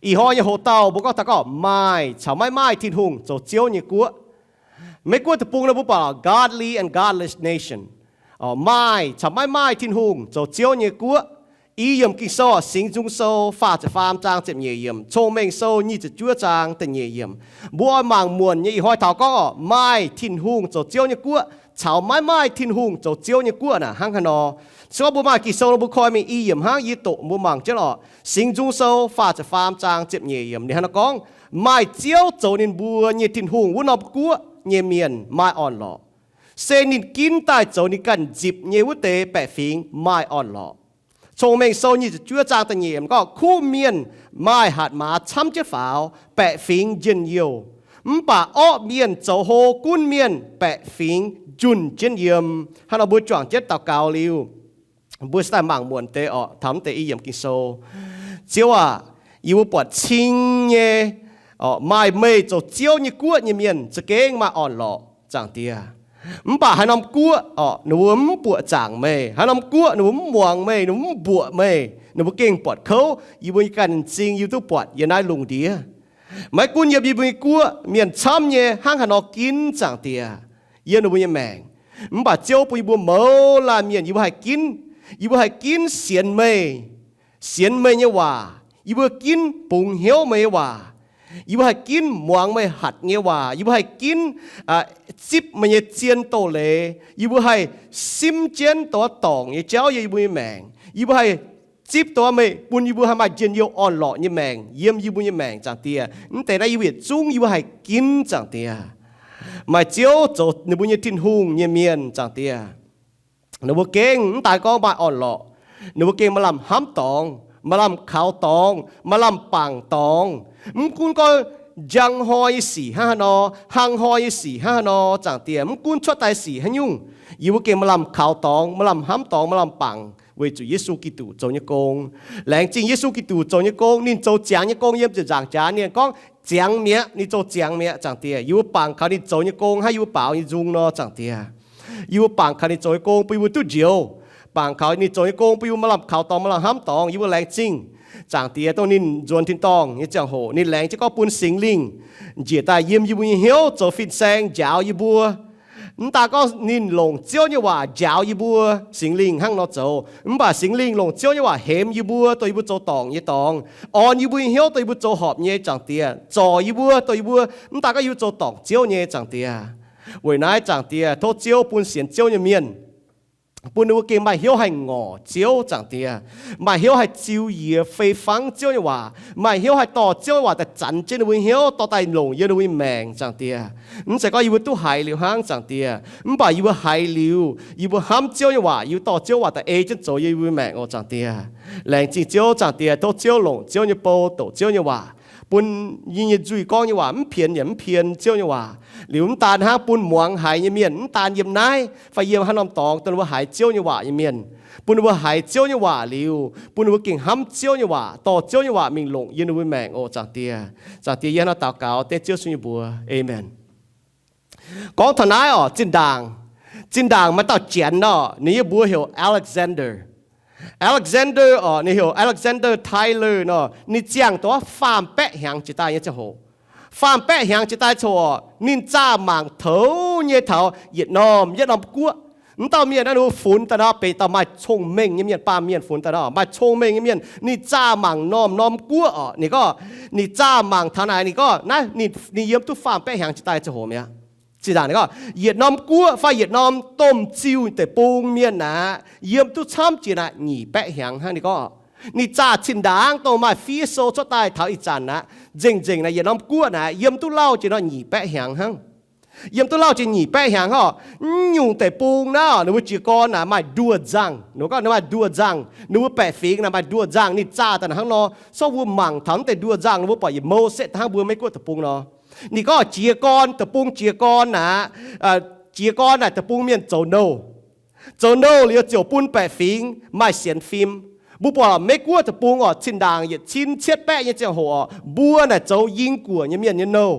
Ih hnoi nyei hoc-dauh mbuo gorngv taux gorngv maaih caux maiv maaih Tin-Hungh zoux Ziouv nyei guoqv. Meiv Guoqv deic-bung nor mbuo buatc godly and godless nation. Maaih caux maiv maaih Tin-Hungh zoux Ziouv nyei guoqv. I yiemc Ging-Sou, Singx Nzung Sou faah ziepc faam zaang ziepc nyeic yiemc, Cong-Mengh Sou nyic ziepc juov zaang da'nyeic yiemc. Mbuo oix mangc muonc nyei ih hnoi taux gorngv oc, maaih Tin-Hungh zoux Ziouv nyei guoqv caux maiv maaih Tin-Hungh zoux Ziouv nyei guoqv naaic hnangv haaix nor. Se gorngv mbuo maaih Ging-Sou nor mbuo koi mingh i yiemc hnangv, yie doqc mbuo mangc jienv oc. Singx Nzung Sou faah ziepc faam zaang ziepc nyeic yiemc ninh hnangv naaiv gorngv, maaih Ziouv zoux ninh mbuo nyei Tin-Hungh wuov norm guoqv nyei mienh maaih orn-lorqc. Se ninh ginv daaih zoux ninh ganh nzipc nyei wuov deix baeqc fingx maaih orn-lorqc. Cong-Mengh Sou nyic ziepc juov zaang da'nyeic yiemc gorngv, kuv mienh maaih hatc maaz camv jienv faaux, baeqc fingx njien-youh. Mv baac orqv mienh zoux hlo gunv mienh baeqc fingx njunh jienv yiem. Hnangv nor mbuo juangc jienv daux gaux liuz, mbuo se daaih mangc muonc deix oc, taux mv deix i yiemc Ging-Sou. Ziouv aac, yie mbuo buatc cing nyei, maaih meih zoux Ziouv nyei guoqv nyei mienh za'gengh maaih orn-lorqc, Zaangc Diex. Mv baac haaix norm guoqv oc, ninh mbuo mv buoqc zaangc meih. Haaix norm guoqv ninh mbuo mv muangx meih, ninh mbuo mv mbuoqc meih, ninh mbuo gengh buatc kouv. Yie mbuo nyei ganh m'zing yie duqv buatc yiem naaiv lungh ndiev. Maiv gunv yiem yie mbuo nyei guoqv mienh camv nyei hnangv haaix nor ginv, Zaangc Diex, yiem ninh mbuo nyei maengc. Mv baac Ziouv bun yie mbuo mouz laanh mienh yie mbuo haih ginv, yie mbuo haih ginv sienx meih, sienx meih nyei waac. Yie mbuo ginv bungx hnyouv meih nyei waac. Yie mbuo haih ginv muangx meih hatc nyei waac. Yie mbuo haih ginv zipv meih nyei zien doz-leiz. Yie mbuo haih simv jienv dongh dorngc nyei jauv yiem yie mbuo nyei maengc. Yie mbuo haih zipv dongh meih bun yie mbuo haih maaih njien-youh orn-lorqc nyei maengc yiem yie mbuo nyei maengc, Zaangc Diex. Mv deix naaiv yie mbuo yietc zungv yie mbuo haih ginv, Zaangc Diex. Maaih Ziouv zoux ninh mbuo nyei Tin-Hungh nyei mienh, Zaangc Diex, ninh mbuo gengh mv daan gorngv maaih orn-lorqc, ninh mbuo gengh maaih lamh hnamv dorngx, maaih lamh kaux dorngx, maaih lamh bangc dorngx. Mv gunv gorngv njang hnoi nyei sic hnangv haaix nor, hlang hnoi nyei sic hnangv haaix nor, Zaangc Diex, mv gunv cuotv daaih sic haaix nyungc, yie mbuo gengh maaih lamh kaux dorngx, maaih lamh hnamv dorngx, maaih lamh bangc weic zuqc Yesu Giduc zoux nyei gong. Laengz zingh Yesu Giduc zoux nyei gong. Ninh zoux ziangx nyei gong yiem ziepc nzaangc jaax, ninh gorngv ziangx mi'aqv, ninh zoux ziangx mi'aqv, Zaangc Diex. Yie mbuo bangc kaux ninh zoux nyei gong hnangv yie mbuo baaux nyei nzung nor, Zaangc Diex. Yie mbuo bangc kaux ninh zoux nyei gong bun yie mbuo duqv njoux. Bangc kaux ninh zoux nyei gong bun yie mbuo maaih lamh kaux dorngx, maaih lamh hnamv dorngx. Yie mbuo laengz zingh, Zaangc Diex, dongh ninh nzuonx tin-dorngh nyei ziangh hoc ninh laengz jienv gorngv bun Singx Lingh njiec daaih yiem yie mbuo nyei hnyouv zoux fin-saeng njaaux yie mbuo. Mv daan gorngv ninh longc Ziouv nyei waac njaaux yie mbuo, Singx Lingh hnangv nor zoux, mv baac Singx Lingh longc Ziouv nyei waac hemx yie mbuo, dongh yie mbuo zoux dorngc nyei dorngx, orn yie mbuo nyei hnyouv dongh yie mbuo zoux horpc nyei, Zaangc Diex, zorc yie mbuo, dongh yie mbuo mv daan gorngv yie mbuo zoux dorngc Ziouv nyei, Zaangc Diex. Weic naaiv, Zaangc Diex, tov Ziouv bun sienx Ziouv nyei mienh, bun ninh mbuo gengh maaih hnyouv haih ngorc Ziouv, Zaangc Diex, maaih hnyouv haih ziux yiez fei fangv Ziouv nyei waac, maaih hnyouv haih dorh Ziouv nyei waac daaih zanc jienv ninh mbuo nyei hnyouv, dorh daaih longc yiem ninh mbuo nyei maengc, Zaangc Diex. Mv zeiz gorngv yie mbuo duqv haiz liuz hnangv, Zaangc Diex, mv baac yie mbuo haiz liuz, yie mbuo hnamv Ziouv nyei waac, yie mbuo dorh Ziouv waac daaih ei jienv zoux yiem yie mbuo nyei maengc oc, Zaangc Diex. Laengz zingh Ziouv, Zaangc Diex, tov Ziouv longc Ziouv nyei bou, doqc Ziouv nyei waac, bun yie nyei nzuih gorngv nyei waac mv pienx yaac mv pien Ziouv nyei waac. Liuz mv daan hnangv, bun muangx haiz nyei mienh mv daan yiem naaiv fai yiem haaix norm dorngx dongh ninh mbuo haiz Ziouv nyei waac nyei mienh, bun ninh mbuo haiz Ziouv nyei waac liuz, bun ninh mbuo gengh hnamv Ziouv nyei waac, dorh Ziouv nyei waac mingh longc yiem ninh mbuo maengc oc, Zaangc Diex. Zaangc Diex, yie hnangv naaiv daux gaux dengv Ziouv Yesu nyei mbuox, aamen. Gorngv taux naaiv oc, zinh ndaangc, zinh ndaangc maaih dauh Janx nor, ninh nyei mbuox heuc Alexander. Alexander oc, ninh heuc Alexander Tyler nor, ninh ziangh dongh faam-baeqv hnyangx jiex daaih nyei ziangh hoc. Faam-baeqv hnyangx jiex daaih ziangh hoc, ninh zaah mangc toux nyei taux yietc norm yietc norm guoqv. Mv dauh mienh naaiv, ninh mbuo funx daaih nor, benx dauh maaih cong-mengh nyei mienh. Baamh mienh funx daaih nor, maaih cong-mengh nyei mienh. Ninh zaah mangc norm-norm guoqv oc. Ninh gorngv, ninh zaah mangc taux naaic, ninh gorngv naaiv ninh yiem duqv faam-baeqv hnyangx jiex daaih ziangh hoc mi'aqv. Zinh ndaangc ninh gorngv yietc norm guoqv fai yietc norm domh ziuh deic-bung mienh aqv, yiem duqv camv jiex naaic nyic baeqv hnyangx hnangv. Ninh gorngv ninh zaah zinh ndaangc dongh maaih fiev sou cuotv daaih taux ih zanc aqv, nzengc-nzengc naaic yietc norm guoqv naaic yiem duqv lauh jiex nor nyic baeqv hnyangx hnangv. Yiem duqv lauh jiex nyic baeqv hnyangx oc. Mv nyungc deic-bung naaiv, ninh mbuo jiez gorn naaic maaih nduoh nzangh. Ninh gorngv ninh maaih nduoh nzangh, ninh mbuo baeqc fingx naaic maaih nduoh nzangh. Ninh zaah daaih hnangv nor, so mbuo mangc taux naaiv deix nduoh nzangh, ninh mbuo buatc yietc mouh setv hnangv mbuo Meiv Guoqv deic-bung nor. Ninh gorngv jiez gorn, deic-bung jiez gorn naaic, jiez gorn naaic deic-bung mienh zoux nouh. Zoux nouh liuz ziouc bun baeqc fingx maaih sienx fim. Mbuo buatc Meiv Guoqv deic-bung oc, zinh ndaangc yietc cin cietv baeqv nyei ziangh hoc oc, mbuo naaic zoux ying guoqv nyei mienh nyei nouh.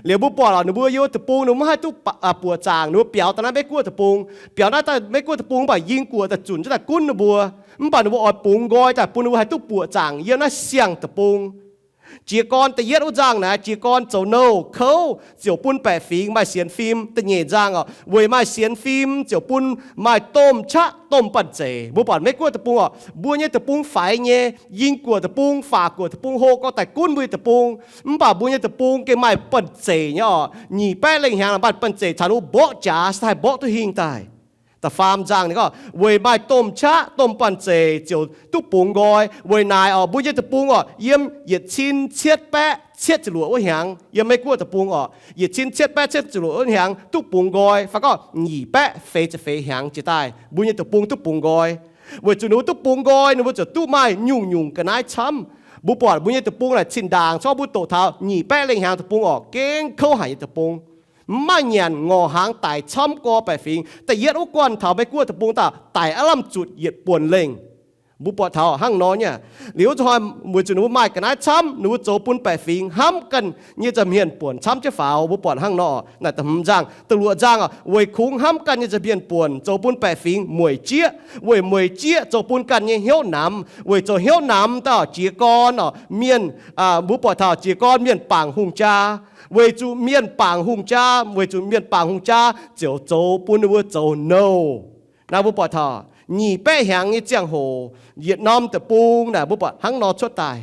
Liuz mbuo buatc oc, ninh mbuo yiem deic-bung ninh mbuo maiv haih duqv buoqc zaangc, ninh mbuo biaux daaih naaiv Meiv Guoqv deic-bung. Biaux naaiv daaih Meiv Guoqv deic-bung mv baac ying guoqv daaih zunc jienv daaih gunv ninh mbuo. Mv baac ninh mbuo oix bungx nqoi daaih bun ninh mbuo haih duqv buoqc zaangc yiem naaiv siang-deic-bung. Jiez gorn da'yietv wuov nzangc naaiv, jiez gorn zoux nouh kouv ziouc bun baeqc fingx maaih sienx fim. Da'nyeic nzangc oc, weic maaih sienx fim ziouc bun maaih domh qaqv domh banh zeic. Mbuo buatc Meiv-Guoqv deic-bung oc, mbuo nyei deic-bung faix nyei, ying guoqv deic-bung, fac guoqv deic-bung, hlo gorx daaih gunv mbuo nyei deic-bung. Mv baac mbuo nyei deic-bung gengh maaih banh zeic nyei oc. Nyic baeqv lengh hnyangx maaih banh zeic caux wuov mborqv jaax, se haih mborqv duqv hingh daaih. Da'faam nzangc ninh gorngv, weic maaih domh qaqv domh banh zeic ziouc duqv bungx nqoi. Weic naaic oc, mbuo nyei deic-bung oc, yiem yietc cin cietv baeqv cietv ziepc luoqc wuov hnyangx, yiem Meiv-Guoqv deic-bung oc, yietc cin cietv baeqv cietv ziepc luoqc wuov hnyangx duqv bungx nqoi. Fai gorngv nyic baeqv feix ziepc feix hnyangx jiex daaih, mbuo nyei deic-bung duqv bungx nqoi. Weic zuqc ninh mbuo duqv bungx nqoi, ninh mbuo ziouc duqv maaih nyungc-nyungc ga'naaiv camv. Mbuo buatc mbuo nyei deic-bung naaic zinh ndaangc corc mbuo doqc taux nyic baeqv lengh hnyangx deic-bung oc, gengh kouv haic nyei deic-bung. Mv maaih nyanc, ngorc hnaangx daic camv gorx baeqc fingx. Da'yietv wuov guanh taux Meiv-Guoqv deic-bung daaih, daic aav lamh zuqc yietc buonc lengh. Mbuo buatc taux hnangv nor nyei. Liuz zuqc hnoi weic zuqc ninh mbuo maaih ga'naaiv camv, ninh mbuo zoux bun baeqc fingx hnamv ganh nyei nza'hmien buonc camv jienv faaux. Mbuo buatc hnangv nor. Naaic da'hmz nzangh, da'luoqc nzangh, weic kungx hnamv ganh nyei nza'hmien buonc zoux bun baeqc fingx mueic jieqv. Weic mueic jieqv zoux bun ganh nyei hnyouv namx. Weic zoux hnyouv namx daaih jiez gorn oc, mienh, mbuo buatc taux jiez gorn mienh bangc hungh jaa. Weic zuqc mienh bangc hungh jaa, weic zuqc mienh bangc hungh jaa ziouc zoux bun ninh mbuo zoux nouh. Naaiv mbuo buatc taux nyic baeqv hnyangx nyei ziangh hoc, yietc norm deic-bung naaic mbuo buatc hnangv nor cuotv daaih.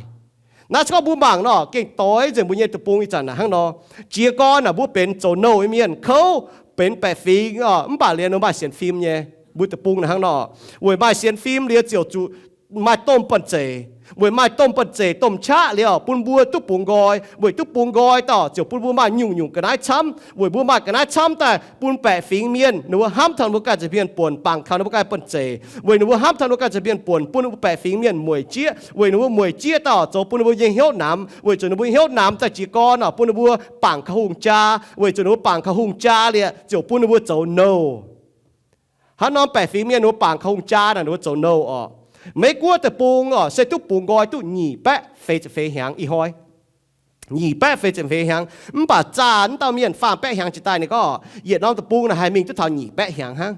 Naaiv se gorngv mbuo mangc nor, gengh doix nzengc mbuo nyei deic-bung ih zanc naaic hnangv nor. Jiez gorn naaic mbuo benx zoux nouh nyei mienh, kouv benx baeqc fingx oc, mv baac liuz ninh maaih sienx fim nyei. Mbuo deic-bung naaic hnangv nor. Weic maaih sienx fim liuz ziouc zuqc maaih domh banh zeic. Weic maaih domh banh zeic domh qaqv liuz bun mbuo duqv bungx nqoi. Weic duqv bungx nqoi daaih ziouc bun mbuo maaih nyungc-nyungc ga'naaiv camv. Weic mbuo maaih ga'naaiv camv daaih bun baeqc fingx mienh ninh mbuo hnamv taux ninh mbuo ganh nza'hmien buonc, bangc kaux ninh mbuo ganh banh zeic. Weic ninh mbuo hnamv taux ninh mbuo ganh nza'hmien buonc bun ninh mbuo baeqc fingx mienh mueic jieqv. Weic ninh mbuo mueic jieqv daaih zoux bun ninh mbuo nyei hnyouv namx. Weic zuqc ninh mbuo hnyouv namx daaih jiez gorn oc, bun ninh mbuo bangc kaux hungh jaa. Weic zuqc ninh mbuo bangc kaux hungh jaa liuz ziouc bun ninh mbuo zoux nouh. Hnangv norm baeqc fingx mienh ninh mbuo bangc kaux hungh jaa naaic ninh mbuo zoux nouh oc. Meiv-Guoqv deic-bung oc se duqv bungx nqoi duqv nyic baeqv feix ziepc feix hnyangx ih hnoi. Nyic baeqv feix ziepc feix hnyangx. Mv baac zaah wuov dauh mienh faam baeqv hnyangx jiex daaih ninh gorngv yietc norm deic-bung naaic haih mingh duqv taux nyic baeqv hnyangx hnangv.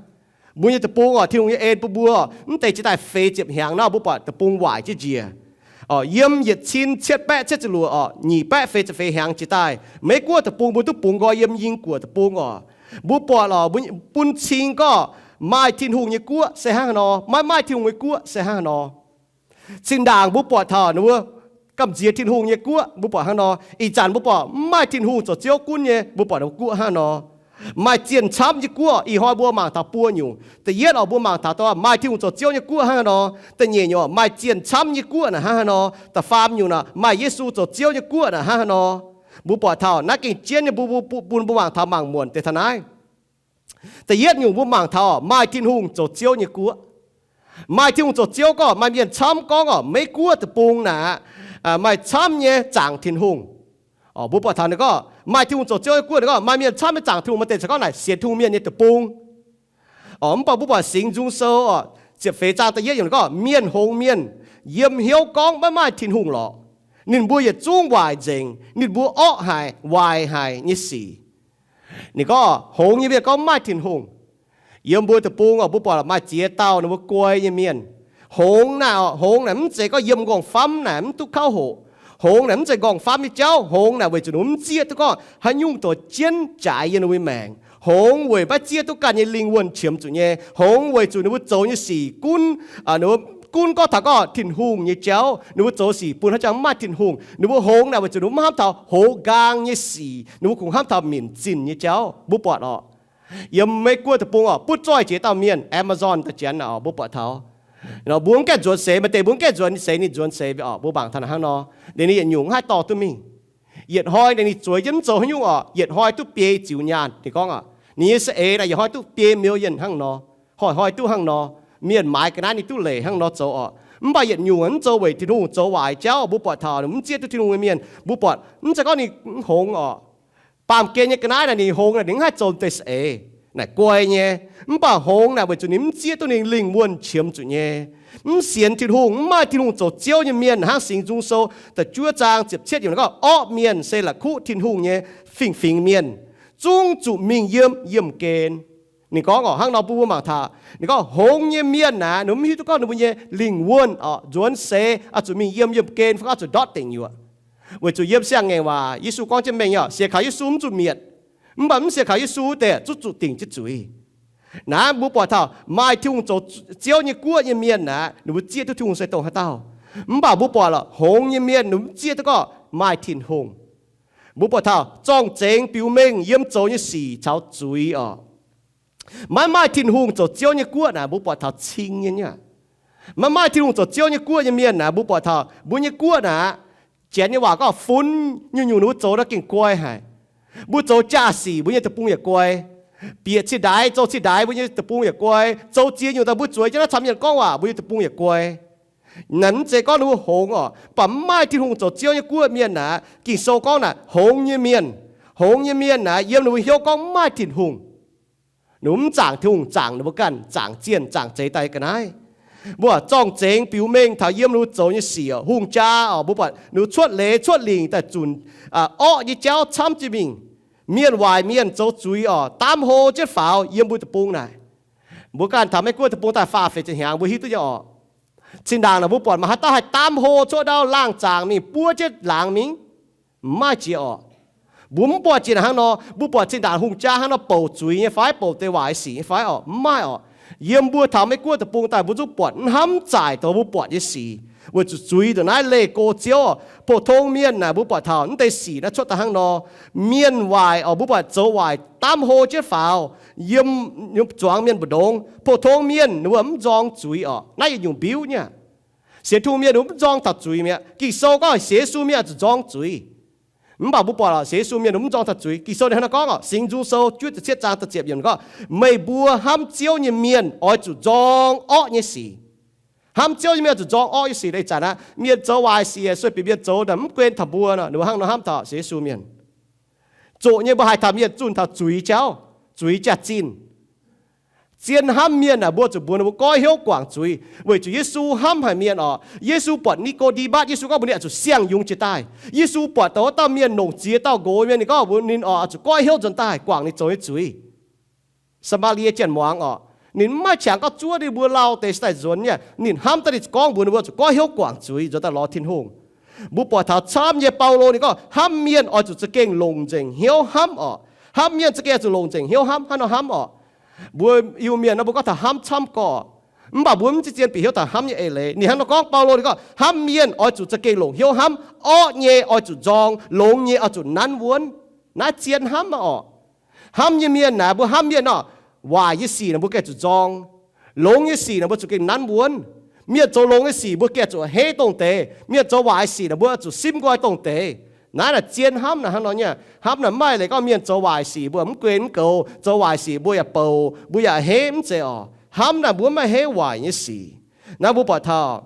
Mbuo nyei deic-bung oc, Tin-Hungh nyei en bun mbuo, mv deix jiex daaih feix ziepc hnyangx nor mbuo buatc deic-bung waaic jienv njiec. Yiem yietc cin cietv baeqv cietv ziepc luoqc oc, nyic baeqv feix ziepc feix hnyangx jiex daaih, Meiv-Guoqv deic-bung mbuo duqv bungx nqoi yiem ying guoqv deic-bung oc. Mbuo buatc oc, bun cing gorngv maaih Tin-Hungh nyei guoqv se hnangv haaix nor, maiv maaih Tin-Hungh nyei guoqv se hnangv haaix nor. Zinh ndaangc mbuo buatc taux ninh mbuo gamh nziex Tin-Hungh nyei guoqv, mbuo buatc hnangv nor. Ih zanc mbuo buatc mv maaih Tin-Hungh zoux Ziouv gunv nyei, mbuo buatc ninh mbuo guoqv hnangv nor. Maaih zienh camv nyei guoqv, ih hnoi mbuo mangc taux buo nyungc. Da'yietv oc, mbuo mangc taux dongh maaih Tin-Hungh zoux Ziouv nyei guoqv hnangv haaix nor. Da'nyeic nyungc, maaih zienh camv nyei guoqv naaic hnangv haaix nor. Da'faam nyungc naaic, maaih Yesu zoux Ziouv nyei guoqv naaic hnangv haaix nor. Mbuo buatc taux naaiv gengh jienv nyei, mbuo, mbuo, bun mbuo mangc taux mangc muonc deix taux naaiv. Da'yietv nyungc mbuo mangc taux maaih Tin-Hungh zoux Ziouv nyei guoqv. Maaih Tin-Hungh zoux Ziouv gorngv maaih mienh camv gorngv oc, Meiv-Guoqv deic-bung naaic maaih camv nyei zaangc Tin-Hungh. Mbuo buatc taux ninh gorngv maaih Tin-Hungh zoux Ziouv nyei guoqv, ninh gorngv maaih mienh camv nyei zaangc Tin-Hungh, maaih deix se gorngv naaic sienx Tin-Hungh mienh nyei deic-bung. Mv baac mbuo buatc Singx Nzung Sou oc, ziepc feix zaang da'yietv yiemc ninh gorngv, mienh hngongx mienh yiem hnyouv gorngv maiv maaih Tin-Hungh lorqc. Ninh mbuo yietc zungv waaic nzengc, ninh mbuo orqv haic, waaic haic nyei sic. Ninh gorngv hngongx nyei mienh gorngv maiv maaih Tin-Hungh. Yiem mbuo deic-bung oc, mbuo buatc maaih ziex dauh ninh mbuo guai nyei mienh. Hngongx naaic oc, hngongx naaic mv zeiz gorngv yiem nqorngv-famv naaic mv duqv kauv hoqc. Hngongx naaic mv zeiz nqorngv-famv nyei jauv. Hngongx naaic weic zuqc ninh mv zieqv duqv gorngv haaix nyungc dorh jienv jaaix yiem ninh mbuo maengc. Hngongx weic maiv zieqv duqv ganh nyei lingh wuonh qiemx zuqc nyei. Hngongx weic zuqc ninh mbuo zoux nyei sic gunv, ninh mbuo gunv gorngv taux gorngv Tin-Hungh nyei jauv. Ninh mbuo zoux sic bun haaix jangx mv maaih Tin-Hungh. Ninh mbuo hngongx naaic weic zuqc ninh mbuo mv hnamv taux hoz nqaang nyei sic, ninh mbuo kungx hnamv taux minc zinh nyei jauv. Mbuo buatc oc, yiem Meiv-Guoqv deic-bung oc, butv zoih jiex dauh mienh, Amazon da'janx oc, mbuo buatc taux. Mbuo mv gaengh nzuonx seix, maaih deix mbuo mv gaengh nzuonx seix, ninh nzuonx seix oc, mbuo mangc taux naaic hnangv nor. Ninh, ninh yietc nyungc mv haih dorh duqv mingh. Yietc hnoi ninh zueiz jienv mv zoux haaix nyungc oc, yietc hnoi duqv biei ziux nyaanh. Ninh gorngv oc, ninh nyei saeng-eix naaic yietc hnoi duqv biei million hnangv nor. Hnoi-hnoi duqv hnangv nor. Mienh maaiz ga'naaiv ninh duqv leiz hnangv nor zoux oc. Mv baac yietc nyungc mv zoux weic Tin-Hungh, zoux waaic jauv. Mbuo buatc taux mv zieqv duqv Tin-Hungh nyei mienh, mbuo buatc mv zeiz gorngv ninh hngongx oc. Baamh gen nyei ga'naaiv naaic ninh hngongx naaic ninh mv haih zoux deix saeng-eix naaic guai nyei. Mv baac hngongx naaic weic zuqc ninh mv zieqv duqv ninh lingh wuonh qiemx zuqc nyei. Mv sienx Tin-Hungh, mv maaih Tin-Hungh zoux Ziouv nyei mienh, hnangv Singx Nzung Sou da'juov zaang ziepc cietv yiemc gorngv, orqv mienh se la'kuqv Tin-Hungh nyei fing-fingx mienh, zungv zuqc mingh yiem yiemh gen. Ninh gorngv oc, hnangv nor bun mbuo mangc taux, ninh gorngv hngongx nyei mienh naaic ninh mv hiuv duqv gorngv ninh mbuo nyei lingh wuonh oc, nzuonx seix oix zuqc mingh yiem yiemh gen fai gorngv zuqc ndortv deic nyuoqc. Weic zuqc yiem Siang-Ngaengc Waac Yesu gorngv jienv mengh nyei, siec kaux Yesu mv zuqc mietc. Mv baac mv siec kaux Yesu deix zuqv zuqc dingc jienv zuiz. Naaiv mbuo buatc taux maaih Tin-Hungh zoux Ziouv nyei guoqv nyei mienh aeqv, ninh mbuo zieqv duqv Tin-Hungh se dongh haaix dauh. Mv baac mbuo buatc lorqc, hngongx nyei mienh ninh mv zieqv duqv gorngv maaih Tin-Hungh. Mbuo buatc taux zorng-zengx biux mengh yiem zoux nyei sic caux zuiz orqc. Maiv maaih Tin-Hungh zoux Ziouv nyei guoqv naaic, mbuo buatc taux cing nyei nyei. Maiv maaih Tin-Hungh zoux Ziouv nyei guoqv nyei mienh naaic, mbuo buatc taux mbuo nyei guoqv naaic, Janx nyei waac gorngv funx nyungc-nyungc ninh mbuo zoux naaiv gengh guai haic. Mbuo zoux jaa-sic mbuo nyei deic-bung yaac guai. Bieqc cin-ndaix zoux cin-ndaix mbuo nyei deic-bung yaac guai. Zoux ziex nyungc daaih mbuo zueiz jienv naaiv camv mienh gorngv waac mbuo nyei deic-bung yaac guai. Naaiv mv zeiz gorngv ninh mbuo hngongx orqc, mv baac mv maaih Tin-Hungh zoux Ziouv nyei guoqv mienh naaic, Ging-Sou gorngv naaic hngongx nyei mienh, hngongx nyei mienh naaic yiem ninh mbuo hnyouv gorngv mv maaih Tin-Hungh. Ninh mbuo mv zaangc Tin-Hungh, zaangc ninh mbuo ganh, zaangc zienh zaangc zeix daaih ga'naaiv. Mbuo zorng-zengx biux mengh taux yiem ninh mbuo zoux nyei sic orqc, hungh jaa orqc, mbuo buatc ninh mbuo cuotv leiz cuotv lingc daaih zunc orqv nyei jauv camv jienv mingh. Mienh waaic mienh zoux zuiz orqc, daamv hlo jienv faaux yiem mbuo deic-bung naaic. Mbuo ganh taux Meiv Guoqv deic-bung daaih faah feix ziepc hnyangx mbuo hiuv duqv nyei orqc. Zinh ndaangc naaic mbuo buatc maaih haaix dauh haih daamv hlo cuotv ndau laangh zaangc mingh buov jienv laangz mingh? Mv maaih jiex orqc. Mbuo mv buatc jiex naaic hnangv nor. Mbuo buatc zinh ndaangc hungh jaa hnangv nor bouc zuiz nyei fai bouc deix waaic sic nyei fai orqc? Mv maaih orqc. Yiem mbuo taux Meiv Guoqv deic-bung daaih mbuo zungv buatc hnamv zaaic dongh mbuo buatc nyei sic. Weic zuqc zuiz ndongc naaiv leih go Ziouv orqc. Pou-tong mienh naaic mbuo buatc taux mv deix sic naaiv cuotv daaih hnangv nor. Mienh waaic orqc, mbuo buatc zoux waaic daamv hlo jienv faaux yiem zuangx mienh mbu'ndongx. Pou-tong mienh ninh mbuo mv nzorng zuiz orqc. Naaiv yietc nyungc mbiuv nyei. Sienx Tin-Hungh mienh ninh mbuo mv nzorng taux zuiz mi'aqv. Ging-Sou gorngv sienx Yesu mienh oix zuqc nzorng zuiz. Mv baac mbuo buatc orqc, sienx Yesu mienh ninh mbuo mv nzorng taux zuiz. Ging-Sou ninh hnangv naaiv gorngv orqc, Singx Nzung Sou juov ziepc cietv zaang da'ziepc yiemc gorngv, meih mbuo hnamv Ziouv nyei mienh oix zuqc nzorng orqv nyei sic. Hnamv Ziouv nyei mienh oix zuqc nzorng orqv nyei sic. Ih zanc aqv, mienh zoux waaic sic, sueih bieqc mienh zoux naaic mv guen taux mbuo nor, ninh mbuo hnangv nor hnamv taux sienx Yesu mienh. Zoqc nyei mbuo haiz taux mienh zunh taux zuiz jauv, zuiz jaax-zinh. Zien hnamv mienh naaic mbuo zuqc mbuox ninh mbuo goiv hnyouv guangc zuiz, weic zuqc Yesu hnamv haic mienh orqc. Yesu buatc Ni^ko^nde^matv, Yesu gorngv mbuox ninh oix zuqc siang-yungz jiex daaih. Yesu buatc dongh wuov dauh mienh longc ziex dauh nqox mienh, ninh gorngv mbuox ninh oix zuqc goiv hnyouv nzuonx daaih guangc ninh zoux nyei zuiz. Saa^maa^lie janx muangx orqc, ninh mv maaih qangx gorngv zuov ninh mbuo lauh deix se daaih nzuonx nyei. Ninh hnamv daaih ninh gorngv mbuox ninh mbuo zuqc goiv hnyouv guangc zuiz nzuonx daaih lorz Tin-Hungh. Mbuo buatc taux camv nyei Baulo ninh gorngv hnamv mienh oix zuqc za'gengh longc nzengc hnyouv hnamv orqc. Hnamv mienh za'gengh zuqc longc nzengc hnyouv hnamv. Hnangv nor hnamv orqc, mbuo Iu-Mienh nor mbuo gorngv taux hnamv camv gorx, mv baac mbuo mv zeiz zien bieqc hnyouv taux hnamv nyei eix leiz. Ninh hnangv nor gorngv, Baulo ninh gorngv hnamv mienh oix zuqc za'gengh longc hnyouv hnamv, orqv nyei oix zuqc nzorng, longx nyei oix zuqc nanv wuonv. Naaiv zien hnamv orqc. Hnamv nyei mienh naaic mbuo hnamv mienh orqc, waaic nyei sic naaic mbuo gengh zuqc nzorng. Longx nyei sic naaic mbuo zuqc gengh nanv wuonv. Mienh zoux longx nyei sic mbuo gengh zuqc heiv dongh deix. Mienh zoux waaic sic naaic mbuo zuqc simv nqoi dongh deix. Naaiv naaic zien hnamv naaic hnangv nor nyei. Hnamv naaic mv maaih leiz gorngv mienh zoux waaic sic mbuo mv guen mv goux, zoux waaic sic mbuo yaac bouc, mbuo yaac heiv, mv zeiz orqc. Hnamv naaic mbuo mv maaih heiv waaic nyei sic. Naaiv mbuo buatc taux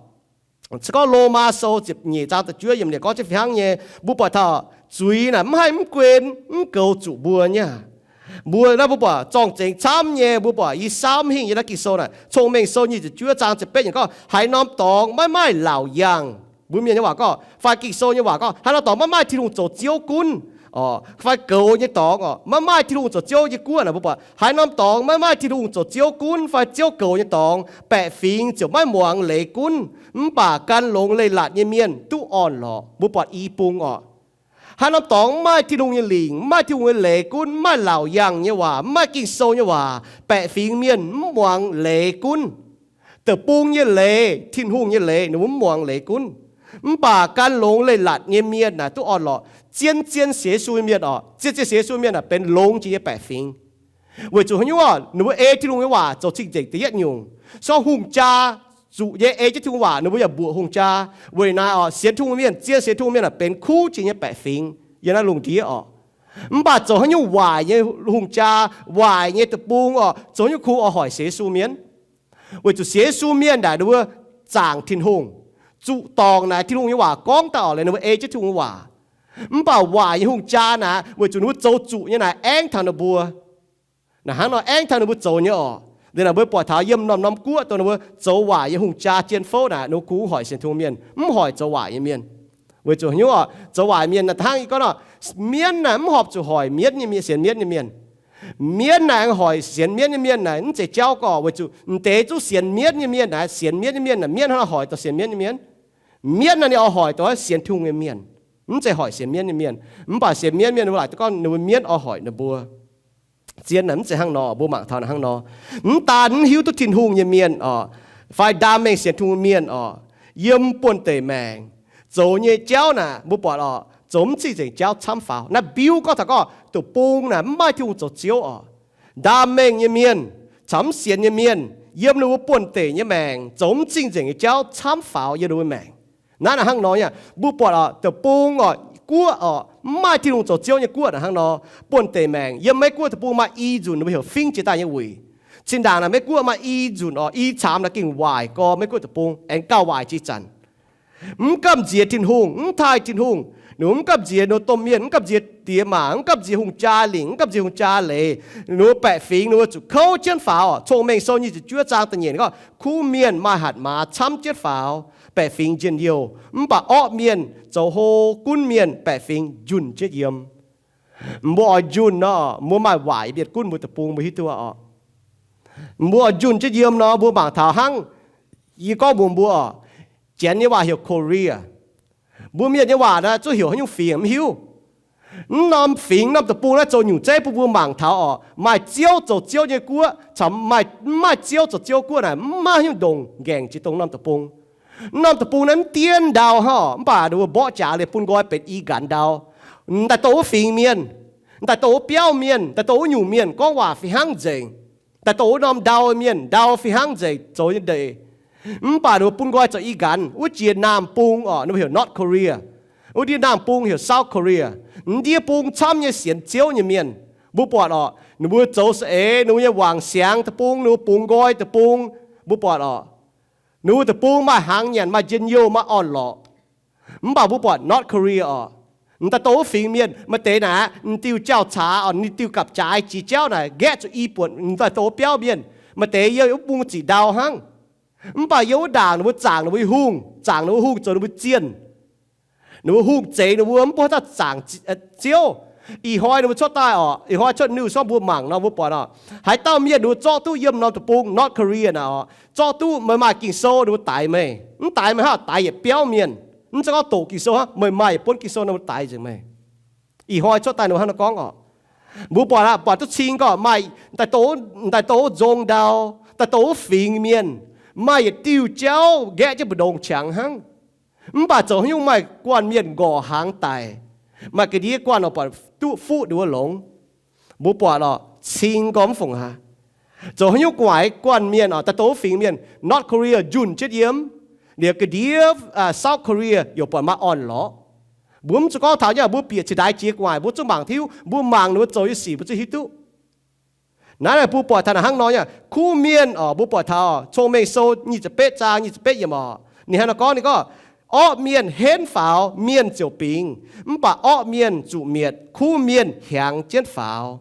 se gorngv Lomaa Sou ziepc nyeic zaang da'juov yiemc ninh gorngv jienv fih hnangv nyei. Mbuo buatc taux zuiz naaic mv haih mv guen mv goux zuqc mbuo nyei. Mbuo naaiv mbuo buatc zorng-zengx camv nyei. Mbuo buatc i saauv mv hingh yiem naaiv Ging-Sou naaic, Cong-Mengh Sou nyic ziepc juov zaang ziepc betv yiemc gorngv, haaix norm dorngx maiv maaih laauc yangh. Mbuo Mienh nyei waac gorngv, fai Ging-Sou nyei waac gorngv, haaix norm dorngx maiv maaih Tin-Hungh zoux Ziouv gunv, fai goux nyei dorngx orqc, maiv maaih Tin-Hungh zoux Ziouv nyei guoqv naaic, mbuo buatc haaix norm dorngx maiv maaih Tin-Hungh zoux Ziouv gunv fai Ziouv goux nyei dorngx, baeqc fingx ziouc maiv muangx leiz gunv. Mv baac gan longx leiz-latc nyei mienh duqv orn-lorqc. Mbuo buatc i bung orqc. Haaix norm dorngx mv maaih Tin-Hungh nyei lingc, mv maaih Tin-Hungh nyei leiz gunv, mv maaih laauc yangh nyei waac, mv maaih Ging-Sou nyei waac, baeqc fingx mienh mv muangx leiz gunv. Deic-bung nyei leiz, Tin-Hungh nyei leiz, ninh mbuo mv muangx leiz gunv. Mv baac gan longx leiz-latc nyei mienh naaic duqv orn-lorqc. Zien-zien sienx Yesu nyei mienh orqc, zien-zien sienx Yesu mienh naaic benx longx jiex nyei baeqc fingx. Weic zuqc haaix nyungc orqc? Ninh mbuo ei Tin-Hungh nyei waac zoux cing-nzengc da'yietv nyungc. Se gorngv hungh jaa zuqc nyei ei jienv Tin-Hungh waac, ninh mbuo yaac mbuoqc hungh jaa. Weic naaiv orqc, sienx Tin-Hungh mienh, zien sienx Tin-Hungh mienh naaic benx kuv jiex nyei baeqc fingx yiem naaiv lungh ndiev orqc. Mv baac zoux haaix nyungc waaic nyei hungh jaa, waaic nyei deic-bung orqc, zoux haaix nyungc kungx oix hoic sienx Yesu mienh? Weic zuqc sienx Yesu mienh naaic ninh mbuo zaangc Tin-Hungh, zuqc dorngc naaic Tin-Hungh nyei waac gorngv daaih orqc, liuz ninh mbuo ei jienv Tin-Hungh nyei waac. Mv baac waaic nyei hungh jaa naaic, weic zuqc ninh mbuo zoux zuqc nyei naaic aengv taux ninh mbuo. Naaic hnangv nor aengv taux ninh mbuo zoux nyei orqc. Liuz naaic mbuo buatc taux yiem norm-norm guoqv dongh ninh mbuo zoux waaic nyei hungh jaa jien fouv naaic, ninh mbuo kungx hoic sienx Tin-Hungh mienh, mv hoic zoux waaic nyei mienh. Weic zuqc haaix nyungc orqc? Zoux waaic mienh naaic hnangv ih gorngv nor, mienv naaic mv horpc zuqc hoic mienv nyei mienh, sienx mienv nyei mienh. Mienv naaic hoic sienx mienv nyei mienh naaic mv zeiz jauv gorqv, weic zuqc m'deix zungv sienx mienv nyei mienh naaic, sienx mienv nyei mienh naaic, mienv hnangv nor hoic dorh sienx mienv nyei mienh. Mienv naaic ninh oix hoic dorh sienx Tin-Hungh nyei mienh. Mv zeiz hoic sienx mienv nyei mienh, mv baac sienx mienv mienh ninh mbuo laaic duqv gorngv ninh mbuo mienv oix hoic ninh mbuo. Zien naaic mv zeiz hnangv nor, mbuo mangc taux naaic hnangv nor. Mv daan mv hiuv duqv Tin-Hungh nyei mienh oc, fai ndaam mengh sienx Tin-Hungh mienh oc, yiem buonv-deic maengc zoux nyei jauv naaic, mbuo buatc oc, zoux mv cing-nzengc jauv camv faaux. Naaiv mbiuv gorngv taux gorngv deic-bung naaic mv maaih Tin-Hungh zoux Ziouv oc. Ndaam mengh nyei mienh caux mv sienx nyei mienh yiem ninh mbuo buonv-deic nyei maengc zoux mv cing-nzengc nyei jauv camv faaux yiem ninh mbuo maengc. Naaiv naaic hnangv nor nyei, mbuo buatc oc, deic-bung oc, guoqv oc, mv maaih Tin-Hungh zoux Ziouv nyei guoqv naaic hnangv nor. Buonv-deic maengc yiem Meiv-Guoqv deic-bung maaih i nzunc ninh mbuo heuc fingv jiex daaih nyei wuic. Cin-ndaangc naaic Meiv-Guoqv maaih i nzunc oc, i caamx naaic gengh waaic gorx Meiv-Guoqv deic-bung, aengx gauh waaic jiex zanc. Mv gamh nziex Tin-Hungh, mv taaih Tin-Hungh. Ninh mbuo mv gamh nziex ninh mbuo domh mienh, mv gamh nziex diex maac, mv gamh nziex hungh jaa lingc, mv gamh nziex hungh jaa leiz. Ninh mbuo baeqc fingx ninh mbuo zuqc kouv jienv faaux. Cong-Mengh Sou nyic ziepc juov zaang da'nyeic gorngv, kuv mienh maaih hatc maaz camv jienv faaux, baeqc fingx njien-youh, mv baac orqv mienh zoux hlo gunv mienh baeqc fingx njunh jienv yiem. Mbuo oix njunh nor, mbuo maaih waaic mienh gunv mbuo deic-bung, mbuo hiuv duqv oc. Mbuo oix njunh jienv yiem nor, mbuo mangc taux hnangv yie gorngv mbuox mbuo oc, Janx nyei waac heuc Korea. Mbuo Mienh nyei waac naaiv zungv heuc haaix nyungc fingx mv hiuv. Mv norm fingx norm deic-bung naaiv zoux nyungc zeiv bun mbuo mangc taux oc, maaih ziouv zoux ziouv nyei guoqv caux maaih, mv maaih ziouv zoux ziouv guoqv naaic mv maaih haaix nyungc ndongc nqaengc jiex dongh norm deic-bung. Mv norm deic-bung naaiv mv dien ndau hnangv oc, mv baac ninh mbuo mborqv jaax liuz bun nqoi benx i nqanx ndau. Daaih dongh wuov fingx mienh, daaih dongh wuov biauv mienh, daaih dongh wuov nyungc mienh gorngv waac fih hnangv nzengc. Daaih dongh wuov norm ndau mienh ndau fih hnangv nzengc zoux nyei ndeic. Mv baac ninh mbuo bun nqoi zoux i nqanx. Wuov jiex naamh bung oc, ninh mbuo heuc North Korea. Wuov ndiev naamh bung heuc South Korea. Ndiev bung camv nyei sienx Ziouv nyei mienh. Mbuo buatc oc, ninh mbuo zoux saeng-eix, ninh mbuo nyei wangc siangx deic-bung, ninh mbuo bungx nqoi deic-bung. Mbuo buatc oc, ninh mbuo deic-bung maaih hnaangx nyanc, maaih njien-youh, maaih orn-lorqc. Mv baac mbuo buatc North Korea oc, daaih dongh wuov fingx mienh maaih deix naaic, ninh diuh jauv-caax oc, ninh diuh gapv-jaaix jiex jauv naaic nqaeqv zuqc i buonc, daaih dongh wuov biauv mienh maaih deix yiem wuov bung ziqc ndau hnangv. Mv baac yiem wuov ndaangc ninh mbuo zaangc ninh mbuo nyei hungh, zaangc ninh mbuo hungh zoux ninh mbuo zienh. Ninh mbuo hungh zeix ninh mbuo, mv bun haaix dauh zaangc ziouv. Ih hnoi ninh mbuo cuotv daaih oc, ih hnoi cuotv news gorngv mbuo mangc nor mbuo buatc oc, haaix dauh mienh ninh mbuo zorqv duqv yiem norm deic-bung North Korea naaic oc, zorqv duqv meih maaih Ging-Sou ninh mbuo daix meih. Mv daix meih hnangv daix yietc biauv mienh. Mv zeiz gorngv doqc Ging-Sou hnangv, meih maaih yietc buonv Ging-Sou ninh mbuo daix nzengc meih. Ih hnoi cuotv daaih ninh mbuo hnangv naaiv gorngv oc. Mbuo buatc aqv, buatc duqv cing gorngv maaih daaih dongh wuov nzong ndau, daaih dongh wuov fingx mienh, maaih yietc diuh jauv nqaeqv jienv mbu'ndongx qangx hnangv. Mv baac zoux haaix nyungc maaih guanh mienh nqorqc hnaangx daic, maaih ga'ndiev guanh oc buatc duqv fuqv ninh mbuo longx. Mbuo buatc oc, cing gorngv mv fungc aqv. Zoux haaix nyungc gu'nguaaic guanh mienh oc, daaih dongh wuov fingx mienh, North Korea njunh jienv yiem, liuz ga'ndiev South Korea yaac buatc maaih orn-lorqc. Mbuo mv zuqc gorngv taux nyei, mbuo bieqc cingx ndaix jiex gu'nguaaic mbuo zungv mangc hiuv, mbuo mangc ninh mbuo zoux nyei sic mbuo zungv hiuv duqv. Naaiv mbuo buatc taux naaic hnangv nor nyei, kuv mienh oc, mbuo buatc taux Cong-Mengh Sou nyic ziepc betv zaang nyic ziepc betv yiemc oc, ninh hnangv naaiv gorngv, ninh gorngv, orqv mienh henv faaux, mienh ziouc bingx, mv baac orqv mienh zuqc mietc, kuv mienh hiaangx jienv faaux.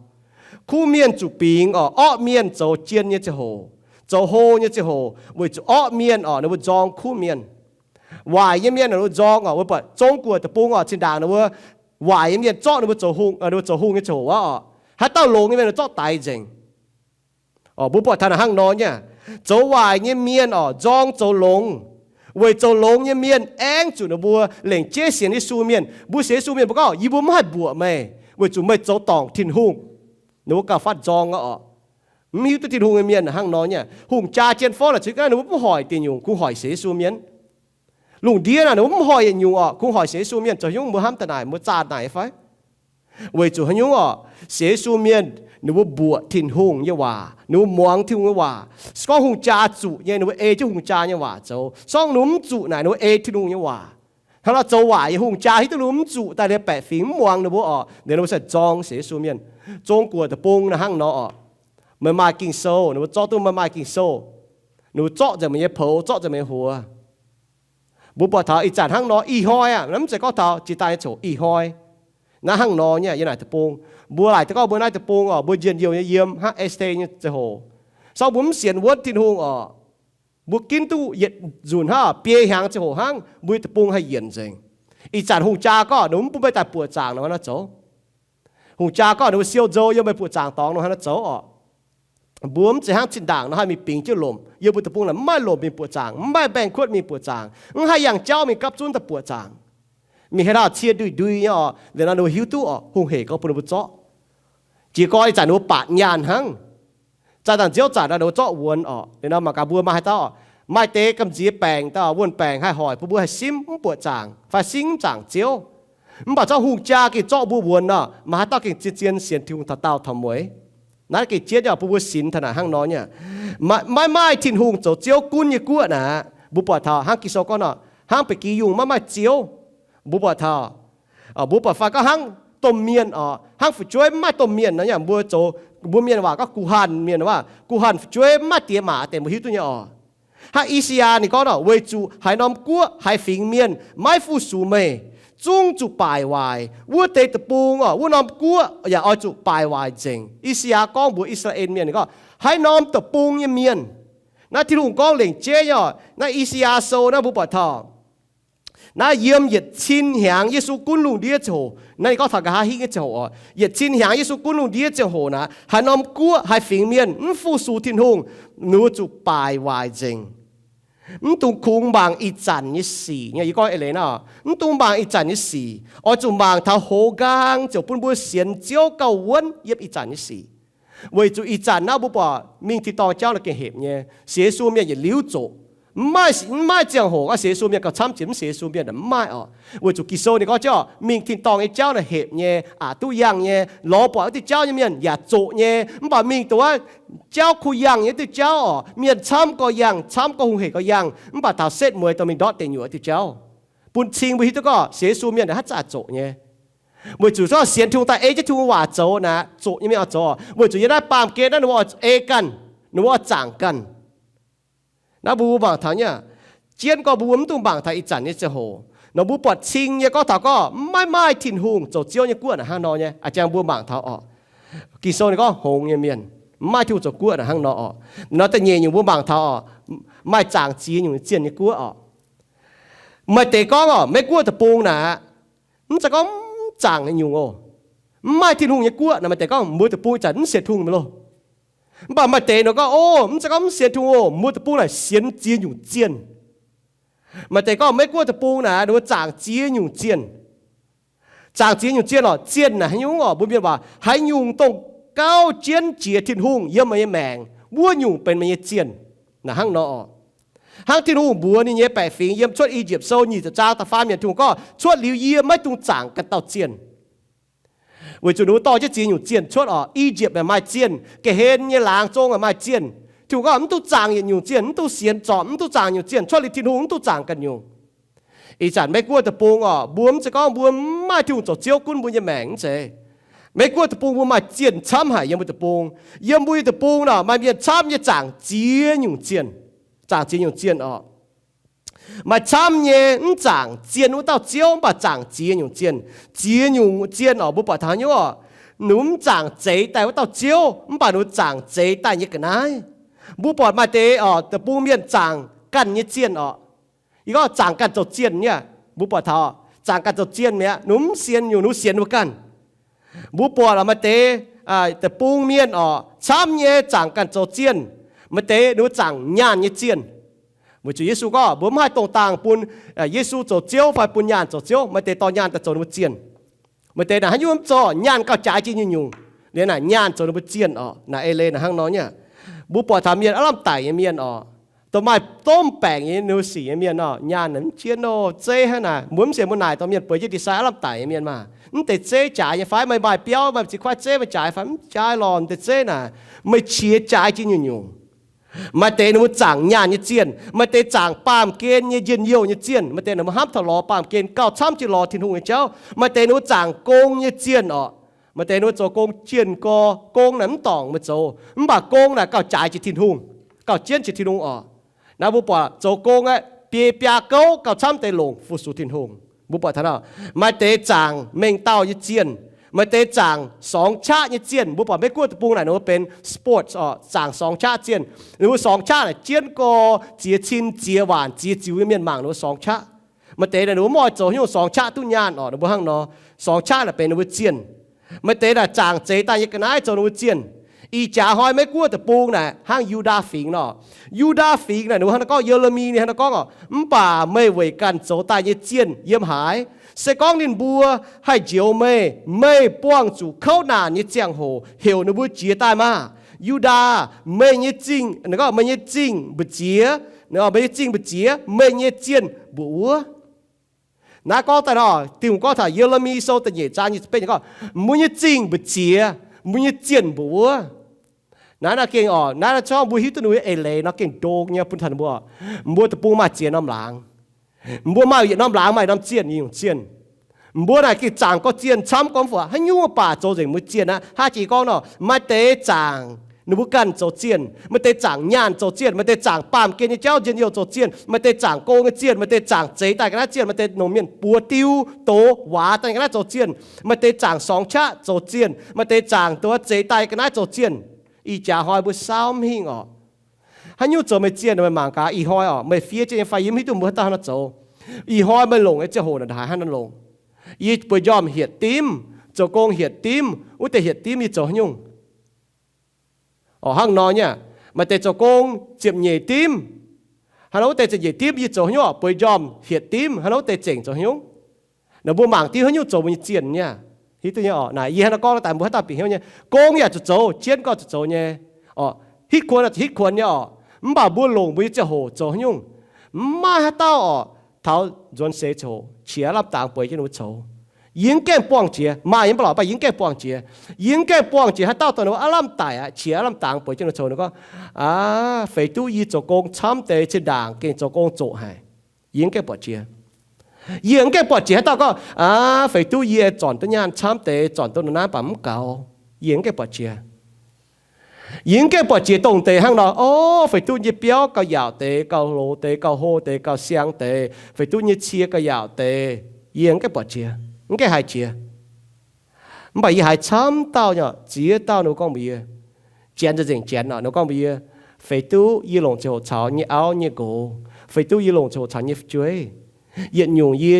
Kuv mienh zuqc bingx oc, orqv mienh zoux jien nyei ziangh hoc, zoux hlo nyei ziangh hoc, weic zuqc orqv mienh oc, ninh mbuo nzorng kuv mienh. Waaic nyei mienh ninh mbuo nzorng oc, mbuo buatc Zong-Guoqv deic-bung oc, zinh ndaangc ninh mbuo waaic nyei mienh zorqv ninh mbuo zoux hungh, ninh mbuo zoux hungh nyei ziangh hoc oc, haaix dauh longx nyei mienh ninh zorqv daix nzengc. Mbuo buatc taux naaic hnangv nor nyei, zoux waaic nyei mienh oc, nzorng zoux longx, weic zoux longx nyei mienh aengv zuqc ninh mbuo lengc jeiv sienx Yesu mienh. Mbuo sienx Yesu mienh mbuo gorngv, yie mbuo mv haih mbuoqc meih, weic zuqc meih zoux dorngc Tin-Hungh. Ninh mbuo gauh fatv nzorng aqv oc. Mv hiuv duqv Tin-Hungh nyei mienh hnangv nor nyei. Hungh jaa jienv forv naaic cuotv ga'naaiv ninh mbuo mv hoic diuc nyungc, kungx hoic sienx Yesu mienh. Lungh ndiev naaic ninh mbuo mv hoic yietc nyungc oc, kungx hoic sienx Yesu mienh. Zoux haaix nyungc mbuo hnamv daaih naaic, mbuo zaah naaic fai? Weic zuqc haaix nyungc oc? Sienx Yesu mienh ninh mbuo mbuoqc Tin-Hungh nyei waac, ninh mbuo muangx Tin-Hungh nyei waac. Se gorngv hungh jaa zuqc nyei, ninh mbuo ei jienv hungh jaa nyei waac zoux. Se gorngv ninh mbuo mv zuqc naaic, ninh mbuo ei Tin-Hungh nyei waac. Hnangv nor zoux waaic nyei hungh jaa hiuv duqv ninh mbuo mv zuqc daaih, ninh baeqc fingx mv muangx ninh mbuo oc, ninh mbuo se zorng sienx Yesu mienh. Zong-Guoqv deic-bung naaiv hnangv nor oc. Meih maaih Ging-Sou, ninh mbuo zorqv duqv meih maaih Ging-Sou, ninh mbuo zorqv nzengc meih nyei poux, zorqv nzengc meih nyei huox. Mbuo buatc taux ih zanc hnangv nor, ih hnoi aqv, mv zeiz gorngv taux jiex daaih nyei ziouc, ih hnoi naaiv hnangv nor nyei yiem naaic deic-bung. Mbuo laaic deix gorngv mbuo naaiv deic-bung oc, mbuo njien-youh nyei yiem hnangv Esther nyei ziangh hoc. Se gorngv mbuo mv sienx wuonv Tin-Hungh oc, mbuo ginv duqv yietc nzunc hnangv, biei hnyangx ziangh hoc hnangv, mbuo nyei deic-bung haih yienc nzengc. Ih zanc hungh jaa gorngv ninh mbuo mv bun meih daaih buoqc zaangc nor, hnangv nor zoux. Hungh jaa gorngv ninh mbuo siou nzou yiem meih buoqc zaangc dorngx nor, hnangv nor zoux oc. Mbuo mv zeiz hnangv zinh ndaangc nor haih mingh bingx jienv lomc. Yiem mbuo deic-bung naaic mv maaih lomc mingh buoqc zaangc, mv maaih mbaengx-kuotv mingh buoqc zaangc, mv haih yangh jauv mingh gapv zunv daaih buoqc zaangc. Mingh haaix dauh cie nduih ndui nyei oc, liuz nor ninh mbuo hiuv duqv oc, hungh hec gorngv bun ninh mbuo zorqv. Jiez gorn ih zanc ninh mbuo baatc nyaanh hnangv. Zaah dangh nziouv zanc nor ninh mbuo zorqv wuonx oc. Liuz nor mangc gaax mbuo maaih haaix dauh, maaih deix gamh nziex baengc, wuon-baengc haih hoic bun mbuo haih simv mv buoqc zaangc fai simv mv zaangc Ziouv. Mv baac zorqv hungh jaa gengh zorqv mbuo wuonx nor, maaih haaix dauh gengh zien-zien sienx Tin-Hungh taux daauh taux mueiz. Naaiv gengh jienv nyei bun mbuo sinx taux naaic hnangv nor nyei. Maiv maaih Tin-Hungh zoux Ziouv gunv nyei guoqv naaic, mbuo buatc taux hnangv Ging-Sou gorngv nor, hnangv ba'gi yungh maiv maaih Ziouv. Mbuo buatc taux, mbuo buatc fai gorngv hnangv domh mienh oc, hnangv fu'jueiv maiv maaih domh mienh nor, mbuo zoux, mbuo mienh waac gorngv guh hanh mienh waac, guh hanh fu'jueiv maiv maaih diex maac deix mbuo hiuv duqv nyei oc. Hnangv I^saa^yaa ninh gorngv nor, weic zuqc haaix norm guoqv haaix fingx mienh maiv fu-sux meih, zungv zuqc baaic waaic. Wuov deix deic-bung oc, wuov norm guoqv yaac oix zuqc baaic waaic nzengc. I^saa^yaa gorngv mbuox I^saa^laa^en Mienh gorngv, haaix norm deic-bung nyei mienh. Naaiv Tin-Hungh gorngv lengc jeiv nyei oc. Naaiv I^saa^yaa Sou naaiv mbuo buatc taux naaiv yiem yietc cin hnyangx Yesu gunv lungh ndiev ziangh hoc, naaiv ninh gorngv taux nqa'haav hingv nyei ziangh hoc oc. Yietc cin hnyangx Yesu gunv lungh ndiev ziangh hoc naaic, haaix norm guoqv haaix fingx mienh mv fu-sux Tin-Hungh, ninh mbuo zuqc baaic waaic nzengc. Mv dungx kungx mangc ih zanc nyei sic nyei. Yie gorngv eix leiz naaiv, mv dungx mangc ih zanc nyei sic. Oix zuqc mangc taux hoz nqaang ziouc bun mbuo sienx Ziouv gauh wuonv yiem ih zanc nyei sic. Weic zuqc ih zanc naaiv mbuo buatc mingh tin-dorngh jauv naaiv gengh hepc nyei, sienx Yesu mienh yietc liuz zoqc. Mv maaih, mv maaih ziangh hoc gorngv sienx Yesu mienh gauh camv jiex mv sienx Yesu mienh, mv maaih oc. Weic zuqc Ging-Sou ninh gorngv jauv mingh tin-dorngh nyei jauv naaiv hepc nyei, aqc duqv yangh nyei. Lorz buatc wuov diuh jauv nyei mienh yaac zoqc nyei. Mv baac mingh dongh wuov jauv kuh yangh nyei diuh jauv oc, mienh camv gorx yangh, camv gorx hungh hec gorx yangh, mv baac taux setv mueiz dongh mingh ndortv deic nyuoqc diuh jauv, bun cing mbuo hiuv duqv gorngv sienx Yesu mienh haaix zanc zoqc nyei. Weic zuqc zorqv sienx Tin-Hungh daaih ei jienv Tin-Hungh waac zoux naaic, zoqc nyei mienh oix zoux. Weic zuqc yiem naaiv baamh gen naaiv ninh mbuo oix ei ganh, ninh mbuo oix zaangc ganh. Naaiv mbuo mangc taux nyei, jienv gorngv mbuo mv dungx mangc taux ih zanc nyei ziangh hoc. Nor mbuo buatc cing nyei gorngv taux gorngv maiv maaih Tin-Hungh zoux Ziouv nyei guoqv naaic hnangv nor nyei. A'jang mbuo mangc taux oc, Ging-Sou ninh gorngv hngongx nyei mienh, mv maaih Tin-Hungh zoux guoqv naaic hnangv nor oc. Nor da'nyeic nyungc mbuo mangc taux oc, maaih zaangc ziex nyungc zienh nyei guoqv oc. Maaih deix gorngv oc, Meiv Guoqv deic-bung naaic, mv zeiz gorngv mv zaangc nyungc oc. Mv maaih Tin-Hungh nyei guoqv naaic, maaih deix gorngv mbuo deic-bung ih zanc mv sienx Tin-Hungh mi'aqv loh. Mv baac maaih deix nor gorngv, o, mv zeiz gorngv mv sienx Tin-Hungh oc, mbuo deic-bung naaic sienx ziex nyungc zienh. Maaih deix gorngv Meiv Guoqv deic-bung naaic, ninh mbuo zaangc ziex nyungc zienh. Zaangc ziex nyungc zienh oc. Zienh naaic haaix nyungc oc? Mbuo mienh waac, haaix nyungc dongh gauh jienv jiex Tin-Hungh yiem meih nyei maengc, wuov nyungc benx meih nyei zienh. Naaic hnangv nor oc. Hnangv Tin-Hungh mbuox ninh nyei baeqc fingx yiem Cuotv I^yipv Sou nyic ziepc zaang da'faam yiemc, Tin-Hungh gorngv, cuotv liuz yie maiv dungx zaangc ganh dauh zienh. Weic zuqc ninh mbuo dorh jienv ziex nyungc zienh cuotv oc. I^yipv maaih zienh, ga'hlen nyei laangz zong maaih zienh. Tin-Hungh gorngv mv dungx zaangc yietc nyungc zienh, mv dungx sienx zorpc, mv dungx zaangc nyungc zienh, cuotv liuz Tin-Hungh mv dungx zaangc ganh nyungc. Ih zanc Meiv Guoqv deic-bung oc, mbuo mv zeiz gorngv mbuo mv maaih Tin-Hungh zoux Ziouv gunv mbuo nyei maengc, mv zeiz. Meiv Guoqv deic-bung mbuo maaih zienh camv haic yiem mbuo deic-bung. Yiem mbuo nyei deic-bung nor maaih mienh camv nyei zaangc ziex nyungc zienh. Zaangc ziex nyungc zienh oc. Maaih camv nyei mv zaangc zienh wuov dauh Ziouv, mv baac zaangc ziex nyungc zienh. Ziex nyungc zienh oc, mbuo buatc taux haaix nyungc oc? Ninh mv zaangc zeix daaih wuov dauh Ziouv, mv baac ninh zaangc zeix daaih nyei ga'naaiv. Mbuo buatc maaih deix oc, deic-bung mienh zaangc ganh nyei zienh oc. Yie gorngv zaangc ganh zoux zienh nyei, mbuo buatc taux zaangc ganh zoux zienh mi'aqv. Ninh mv sienx nyungc, ninh sienx ninh mbuo ganh. Mbuo buatc maaih deix deic-bung mienh oc, camv nyei zaangc ganh zoux zienh. Maaih deix ninh mbuo zaangc nyaanh nyei zienh. Weic zuqc Yesu gorngv mbuo mv haih dongh dangh bun Yesu zoux Ziouv fai bun nyaanh zoux Ziouv. Maaih deix dorh nyaanh daaih zoux ninh mbuo zienh. Maaih deix naaic haaix nyungc mv zoux, nyaanh gauh jaaix jiex nyungc-nyungc, liuz naaic nyaanh zoux ninh mbuo zienh oc. Naaic eix leiz naaic hnangv nor nyei. Mbuo buatc taux mienh aav lamh daic nyei mienh oc, dongh maaih domh baengc nyei, ninh mbuo sic nyei mienh oc, nyaanh naaic mv jienv oc, zeiv hnangv naaic. Mbuo mv sienx mbuo naaic dorh mienh bueix jienv ndie-sai aav lamh daic nyei mienh maah, mv deix zeiv jaaix nyei fai? Meih maaih biauv, maaih ziex kuaaiv zeiv, meih jaaix fai mv jaaix lorh, mv deix zeiv naaic. Meih qiex jaaix jiex nyungc-nyungc. Maaih deix ninh mbuo zaangc nyaanh nyei zienh, maaih deix zaangc baamh gen nyei njien-youh nyei zienh. Maaih deix ninh mbuo hnamv taux lorz baamh gen gauh camv jiex lorz Tin-Hungh nyei jauv. Maaih deix ninh mbuo zaangc gong nyei zienh oc. Maaih deix ninh mbuo zoux gong jienh gorx, gong naaic mv dorngc meih zoux, mv baac gong naaic gauh jaaix jiex Tin-Hungh, gauh jienv jiex Tin-Hungh oc. Naaiv mbuo buatc zoux gong aeqv, biei biaa gouv gauh camv deix longc fu-sux Tin-Hungh. Mbuo buatc taux maaih deix zaangc mengh dauh nyei zienh, maaih deix zaangc sorngx qaqv nyei zienh. Mbuo buatc Meiv Guoqv deic-bung naaic ninh mbuo benx sports oc, zaangc sorngx qaqv zienh. Ninh mbuo sorngx qaqv naaic jienv gorx ziex cin ziex waanc ziex ziux nyei mienh mangc ninh mbuo sorngx qaqv. Maaih deix naaic ninh mbuo mv oix zoux haaix nyungc sorngx qaqv duqv nyaanh oc, ninh mbuo hnangv nor. Sorngx qaqv naaic benx ninh mbuo zienh. Maaih deix naaic zaangc zeix daaih nyei ga'naaiv zoux ninh mbuo zienh. Ih jaax hnoi Meiv Guoqv deic-bung naaic hnangv Yu^ndaa Fingx nor. Yu^ndaa Fingx naaic ninh mbuo hnangv naaiv gorngv, Ye^le^mi ninh hnangv naaiv gorngv oc, mv baac meih weic ganh zoux daaih nyei zienh yiem haaix? Se gorngv ninh mbuo haih njoux meih, meih buangh zuqc kouv naanc nyei ziangh hoc heuc ninh mbuo jiez daaih maah! Yu^ndaa, meih nyei zingh, meih nyei zingh mbu'ziex, meih nyei zingh mbu'ziex, meih nyei zienh mbuoqc wuov. Naaiv gorngv daaih nor, Tin-Hungh gorngv taux Ye^le^mi Sou da'nyeic zaang nyic ziepc betv gorngv, mbuo nyei zingh mbu'ziex, mbuo nyei zienh mbuoqc wuov. Naaiv nor gengh oc, naaiv nor gorngv mbuo hiuv duqv ninh mbuo eix leiz nor gengh ndo nyei bun taux ninh mbuo. Mbuo deic-bung maaih ziex norm laangz. Mbuo maaih yietc norm laangz maaih norm zienh, yietc nyungc zienh. Mbuo naaic gengh zaangc gorx zienh camv gormx fai haaix nyungc baac zoux nzengc mbuo zienh aqv. Haaix jiex gorngv nor, maaih deix zaangc ninh mbuo ganh zoux zienh, maaih deix zaangc nyaanh zoux zienh, maaih deix zaangc baamh gen nyei jauv njien-youh zoux zienh, maaih deix zaangc go nyei zienh, maaih deix zaangc zeix daaih ga'naaiv zienh, maaih deix nongc mienh buoz diu doz waac daaih ga'naaiv zoux zienh, maaih deix zaangc sorngx qaqv zoux zienh, maaih deix zaangc doz zeix daaih ga'naaiv zoux zienh. Ih jaax hnoi mbuo saauv mv hingh orqc. Haaix nyungc zoux meih zienh, meih mangc gaax ih hnoi orqc, meih fiev jienv nyei fai yie mv hiuv duqv mbuo haaix dauh hnangv nor zoux. Ih hnoi meih longc nyei ziangh hoc naaic haaix nor longc? Yie bueix njormh hietc dimv, zoux gong hietc dimv, wuov deix hietc dimv yie zoux haaix nyungc? Orqc, hnangv nor nyei, maaih deix zoux gong ziepc nyeic dimv. Hnangv nor wuov deix ziepc nyeic dimv yie zoux haaix nyungc orqc? Bueix njormh hietc dimv, hnangv nor wuov deix zengc zoux haaix nyungc? Naaic mbuo mangc diuv haaix nyungc zoux mbuo nyei zienh nyei. Hiuv duqv nyei orqc? Naaic yie hnangv nor gorngv daaih mbuo haaix dauh bieqc hnyouv nyei. Gong yaac zuqc zoux, jienv gorngv zuqc zoux nyei. Orqc, hitv kuonx yaac zuqc hitv kuonx nyei orqc. Mv baac mbuo longc mbuo nyei ziangh hoc zoux haaix nyungc? Mv maaih haaix dauh orqc, taux nzuonx seix ziouc qiex lamh dangx bueix jienv ninh mbuo coux. Yie mv gaengh buangh jiex, maaih yiem ba'laqc, mv baac yie mv gaengh buangh jiex. Yie mv gaengh buangh jiex haaix dauh dorh ninh mbuo aav lamh daic aqv, qiex aav lamh dangx bueix jienv ninh mbuo coux. Ninh gorngv, aav, feix duqv yie zoux gong camv deix zinh ndaangc gengh zoux gong zoqc haic. Yie mv gaengh buatc jiex. Yie mv gaengh buatc jiex haaix dauh gorngv, aav, feix duqv yie zornc duqv nyaanh camv deix, zornc duqv naaiv baac mv gaux. Yie mv gaengh buatc jiex. Yie mv gaengh buatc jiex dongh deix hnangv nor, o, feix duqv nyei biauv gauh yaauc deix, gauh loz deix, gauh hlo deix, gauh siang deix, feix duqv nyei cie gauh yaauc deix. Yie mv gaengh buatc jiex, mv gaengh haiz jiex. Mv baac yie haiz camv dauh nyei, ziex dauh ninh mbuo gorngv mbuox yie, janx nzengc janx orqc, ninh mbuo gorngv mbuox yie, feix duqv yie longc ziangh hoc caux nyei auv nyei nqox, feix duqv yie longc ziangh hoc caux nyei fu'jueiv. Yietc nyungc yie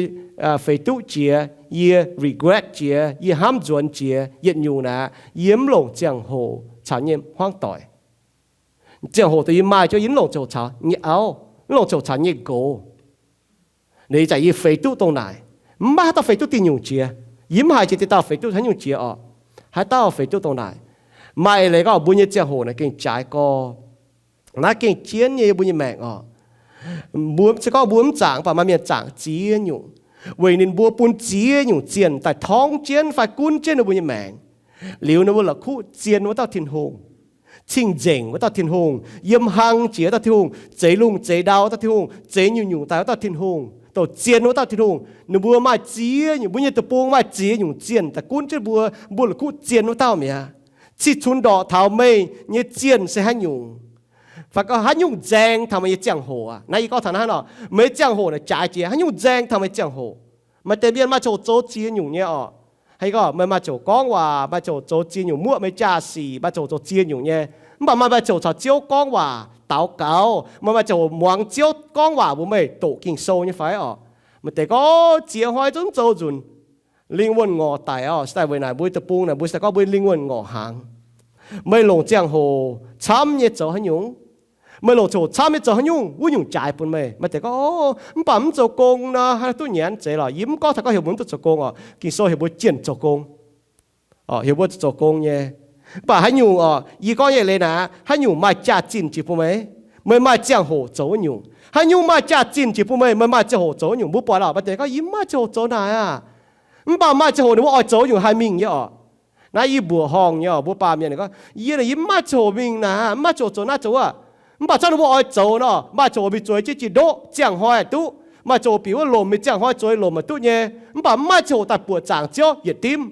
feix duqv jiex, yie regret jiex, yie hnamv nzuonx jiex, yietc nyungc naaic, yie mv longc ziangh hoc caux nyei hmuangv doic. Ziangh hoc dongh yie maaih jienv, yie mv longc ziangh hoc caux nyei auv, mv longc ziangh hoc caux nyei nqox. Ninh zanc yie feix duqv dongh naaic. Mv maaih haaix dauh feix duqv dih nyungc jiex. Yie mv haiz jiex dih dauh feix duqv haaix nyungc jiex orqc. Haaix dauh feix duqv dongh naaic. Maaih eix leiz gorngv mbuo nyei ziangh hoc naaic gengh jaaix gorx. Naaiv gengh jienv nyei yiem mbuo nyei maengc orqc. Mbuo se gorngv mbuo mv zaangc, mv baac maaih mienh zaangc ziex nyungc, weic ninh mbuo bun ziex nyungc zienh daaih torngv jienv fai gunv jienv ninh mbuo nyei maengc. Liuz ninh mbuo la'kuqv zien wuov dauh Tin-Hungh, cing-nzengc wuov dauh Tin-Hungh, yiem hlang jiex wuov dauh Tin-Hungh, zeix lungh zeix ndau wuov dauh Tin-Hungh, zeix nyungc-nyungc daaih wuov dauh Tin-Hungh, dongh zien wuov dauh Tin-Hungh. Ninh mbuo maaih ziex nyungc, mbuo nyei deic-bung maaih ziex nyungc zienh daaih gunv jienv mbuo, mbuo la'kuqv zien wuov dauh mi'aqv. Cih cunx ndorqc taux meih nyei zienh se haaix nyungc, fai gorngv haaix nyungc nzaeng taux meih nyei ziangh hoc aqv. Naaiv yie gorngv taux naaiv nor, meih nyei ziangh hoc naaic jaaix jiex, haaix nyungc nzaeng taux meih nyei ziangh hoc. Maaih deix mienh maaih ziangh hoc zoux ziex nyungc nyei orqc. Haaix gorngv meih maaih ziangh hoc gorngv waac, maaih ziangh hoc zoux ziex nyungc muoqv meih jaa-sic, maaih ziangh hoc zoux ziex nyungc nyei. Mv baac maaih, maaih ziangh hoc caux Ziouv gorngv waac, daux gaux, maaih, maaih ziangh hoc muangx Ziouv gorngv waac mbuox meih doqc Ging-Sou nyei fai orqc. Maaih deix gorngv ziex hnoi zungv zoux nzunc, lingh wuonh ngorc daic orqc. Se daaih weic naaic mbuo deic-bung naaic mbuo se daaih gorngv mbuo lingh wuonh ngorc hnaangx. Meih longc ziangh hoc camv nyei zoux haaix nyungc? Meih longc ziangh hoc camv nyei zoux haaix nyungc, wuov nyungc jaaix bun meih. Maaih deix gorngv, mv baac mv zoux gong nor, haaix duqv nyanc zeiz lorqc. Yie mv gorngv taux gorngv heuc mbuo mv duqv zoux gong orqc. Ging-Sou heuc mbuo jienv zoux gong. Heuc mbuo zoux gong nyei. Mv baac haaix nyungc orqc, yie gorngv nyei leiz naaic, haaix nyungc maaih jaax-zinh jiex bun meih, meih maaih ziangh hoc zoux wuov nyungc. Haaix nyungc maaih jaax-zinh jiex bun meih, meih maaih ziangh hoc zoux wuov nyungc. Mbuo buatc lorqc, maaih deix gorngv yie mv maaih ziangh hoc zoux naaic aqv. Mv baac maaih ziangh hoc ninh mbuo oix zoux wuov nyungc haih mingh nyei orqc. Naaiv yie mbuoqc horngh nyei orqc, mbuo baamh mienh gorngv, yie naaic yie mv maaih ziangh hoc mingh naaic, mv maaih ziangh hoc zoux naaiv zoux wuov. Mv baac zorqv ninh mbuo oix zoux nor, maaih ziangh hoc mingh zueiz jienv jiex ndoqv ziangh hnoi duqv, maaih ziangh hoc bieqc wuov lomc mingh ziangh hnoi zueiz lomc duqv nyei. Mv baac mv maaih ziangh hoc daaih buoqc zaangc Ziouv yietc dimv.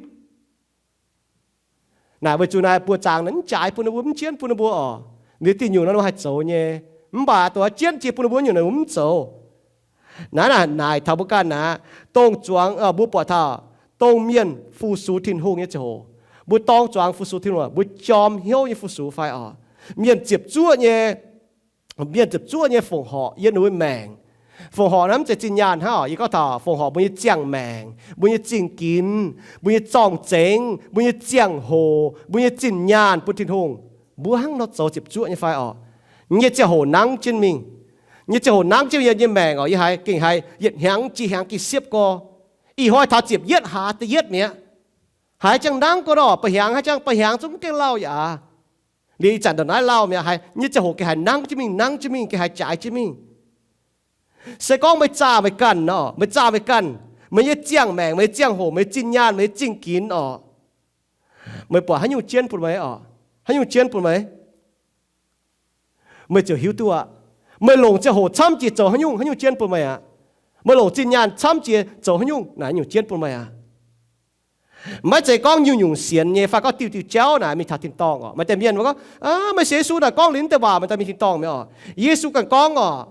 Naaic weic zuqc naaic buoqc zaangc naaic mv jaaix bun ninh mbuo, mv jienv bun ninh mbuo orqc. Ninh diuh nyungc nor ninh mbuo haih zoux nyei. Mv baac dongh jienv jiex bun ninh mbuo nyungc naaic mbuo mv zoux. Naaiv naaic taux mbuo ganh naaic, dongh zuangx mbuo buatc taux dongh mienh fu-sux Tin-Hungh nyei ziangh hoc, mbuo dorng zuangx fu-sux Tin-Hungh, mbuo jorm hnyouv nyei fu-sux fai orqc? Mienh ziepc zuoqv nyei, mienh ziepc zuoqv nyei fongc horc yiem ninh mbuo maengc. Fongc horc naaiv mv zeiz zinh nyaanh hnangv orqc. Yie gorngv taux fongc horc mbuo nyei ziangh maengc, mbuo nyei zingh ginx, mbuo nyei zorng-zengx, mbuo nyei ziangh hoc, mbuo nyei zinh nyaanh bun Tin-Hungh. Mbuo hnangv nor zoux ziepc zuoqv nyei fai orqc? Nyei ziangh hoc nangv jienv mingh. Nyei ziangh hoc nangv jienv yiem nyei maengc orqc. Yie haiz gengh haiz yietc hnyangx jiex hnyangx gengh siepv gorx. Ih hnoi taux ziepc yietv hlaax da'yietv mi'aqv. Haiz jangx nangv gau nor, ba'hnyangx haiz jangx, ba'hnyangx zungv mv gaengh lauh yaac aav. Liuz ih zanc ndongc naaiv lauh mi'aqv, haiz nyei ziangh hoc gengh haiz nangv jienv mingh, nangv jienv mingh, gengh haiz jaaix jienv mingh. Se gorngv meih zaah meih ganh nor, meih zaah meih ganh, meih nyei ziangh maengc, meih nyei ziangh hoc, meih nyei zinh nyaanh, meih nyei zingh ginx orqc, meih buatc haaix nyungc jienv bun meih orqc? Haaix nyungc jienv bun meih? Meih ziouc hiuv duqv aqv. Meih longc ziangh hoc camv jiex zoux haaix nyungc, haaix nyungc jienv bun meih aqv. Meih longc zinh nyaanh camv jiex zoux haaix nyungc naaic, haaix nyungc jienv bun meih aqv. Maiv zeiz gorngv nyungc-nyungc sienx nyei fai gorngv diuh diuh jauv naaic mingh taux tin-dorngh orqc. Maaih deix mienh gorngv, aa, meih sienx Yesu naaic gorngv liuz mv deix waac maaih daaih mingh tin-dorngh mi'aqv orqc. Yesu ganh gorngv orqc,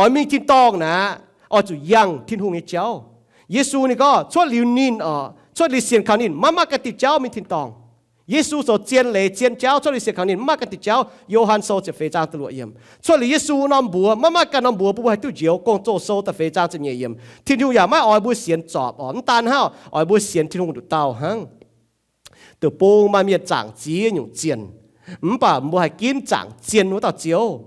oix mingh tin-dorngh naaic, oix zuqc yangh Tin-Hungh nyei jauv. Yesu ninh gorngv cuotv liuz ninh orqc, cuotv liuz sienx kaux ninh, maiv maaih ganh diuh jauv mingh tin-dorngh. Yesu zoux zien leiz zien jauv, cuotv liuz sienx kaux ninh maiv maaih ganh diuh jauv. Yo^han Sou ziepc feix zaang da'luoqc yiemc. Cuotv liuz Yesu norm mbuox maiv maaih ganh norm mbuox bun mbuo haih duqv njoux. Gong-Zoh Sou da'feix zaang ziepc nyeic yiemc. Tin-Hungh yaac maiv oix mbuo sienx zorpc orqc. Mv daan hnangv, oix mbuo sienx Tin-Hungh nduqc dauh hnangv. Deic-bung maaih mienh zaangc ziex nyungc zienh, mv baac mbuo haih ginv zaangc zien wuov dauh Ziouv.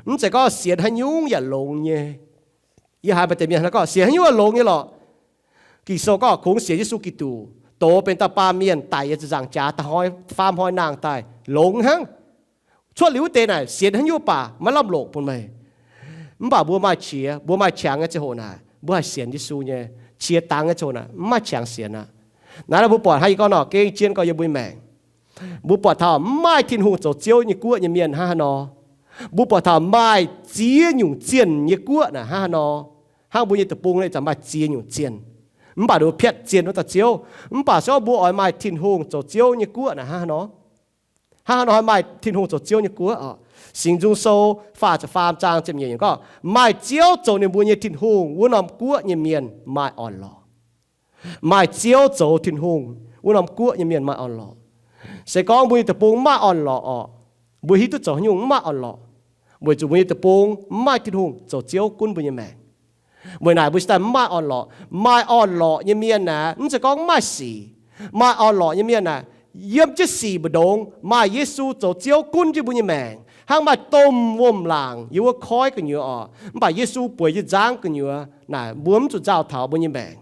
Mv zeiz gorngv sienx haaix nyungc yaac longx nyei. Yie haiz maaih deix mienh gorngv sienx haaix nyungc yaac longx nyei lorqc. Ging-Sou gorngv kungx sienx Yesu Giduc, doz benx dauh baamh mienh daic yiem ziepc nzaangc jaax da'hnoi faam hnoi nangh daaih longx hnangv. Cuotv liuz wuov deix naaic sienx haaix nyungc baac maiv lamh longc bun meih. Mv baac mbuo maaih qiex, mbuo maaih qangx nyei ziangh hoc naaic, mbuo haih sienx Yesu nyei. Qiex dangx nyei ziangh hoc naaic mv maaih qangx sienx aqv. Naaiv nor mbuo buatc hnangv yie gorngv nor, gengh zien gorngv yie mbuo nyei maengc, mbuo buatc taux mv maaih Tin-Hungh zoux Ziouv nyei guoqv nyei mienh hnangv haaix nor. Mbuo buatc taux maaih ziex nyungc zienh nyei guoqv naaic hnangv haaix nor. Hnangv mbuo nyei deic-bung naaic ih zanc maaih ziex nyungc zienh, mv baac ninh mbuo piatv zien wuov dauh Ziouv. Mv baac se gorngv mbuo oix maaih Tin-Hungh zoux Ziouv nyei guoqv naaic hnangv haaix nor. Hnangv haaix nor maaih Tin-Hungh zoux Ziouv nyei guoqv orqc? Singx Nzung Sou faah ziepc faam zaang ziepc nyeic gorngv, maaih Ziouv zoux ninh mbuo nyei Tin-Hungh wuov norm guoqv nyei mienh maaih orn-lorqc. Maaih Ziouv zoux Tin-Hungh wuov norm guoqv nyei mienh maaih orn-lorqc. Se gorngv mbuo nyei deic-bung mv maaih orn-lorqc orqc, mbuo hiuv duqv zoux haaix nyungc mv maaih orn-lorqc, weic zuqc mbuo nyei deic-bung mv maaih Tin-Hungh zoux Ziouv gunv mbuo nyei maengc. Weic naaic mbuo cingx daaih mv maaih orn-lorqc. Maaih orn-lorqc nyei mienh aeqv, mv zeiz gorngv mv maaih sic. Maaih orn-lorqc nyei mienh aeqv, yiem jienv sic mbu'ndongx maaih Yesu zoux Ziouv gunv jienv mbuo nyei maengc, hnangv maaih domh wuom-laangc yiem wuov koiv gu'nyuoz orqc, mv baac Yesu bueix jienv nzangv gu'nyuoz naaic, mbuo mv zuqc nzauh taux mbuo nyei maengc.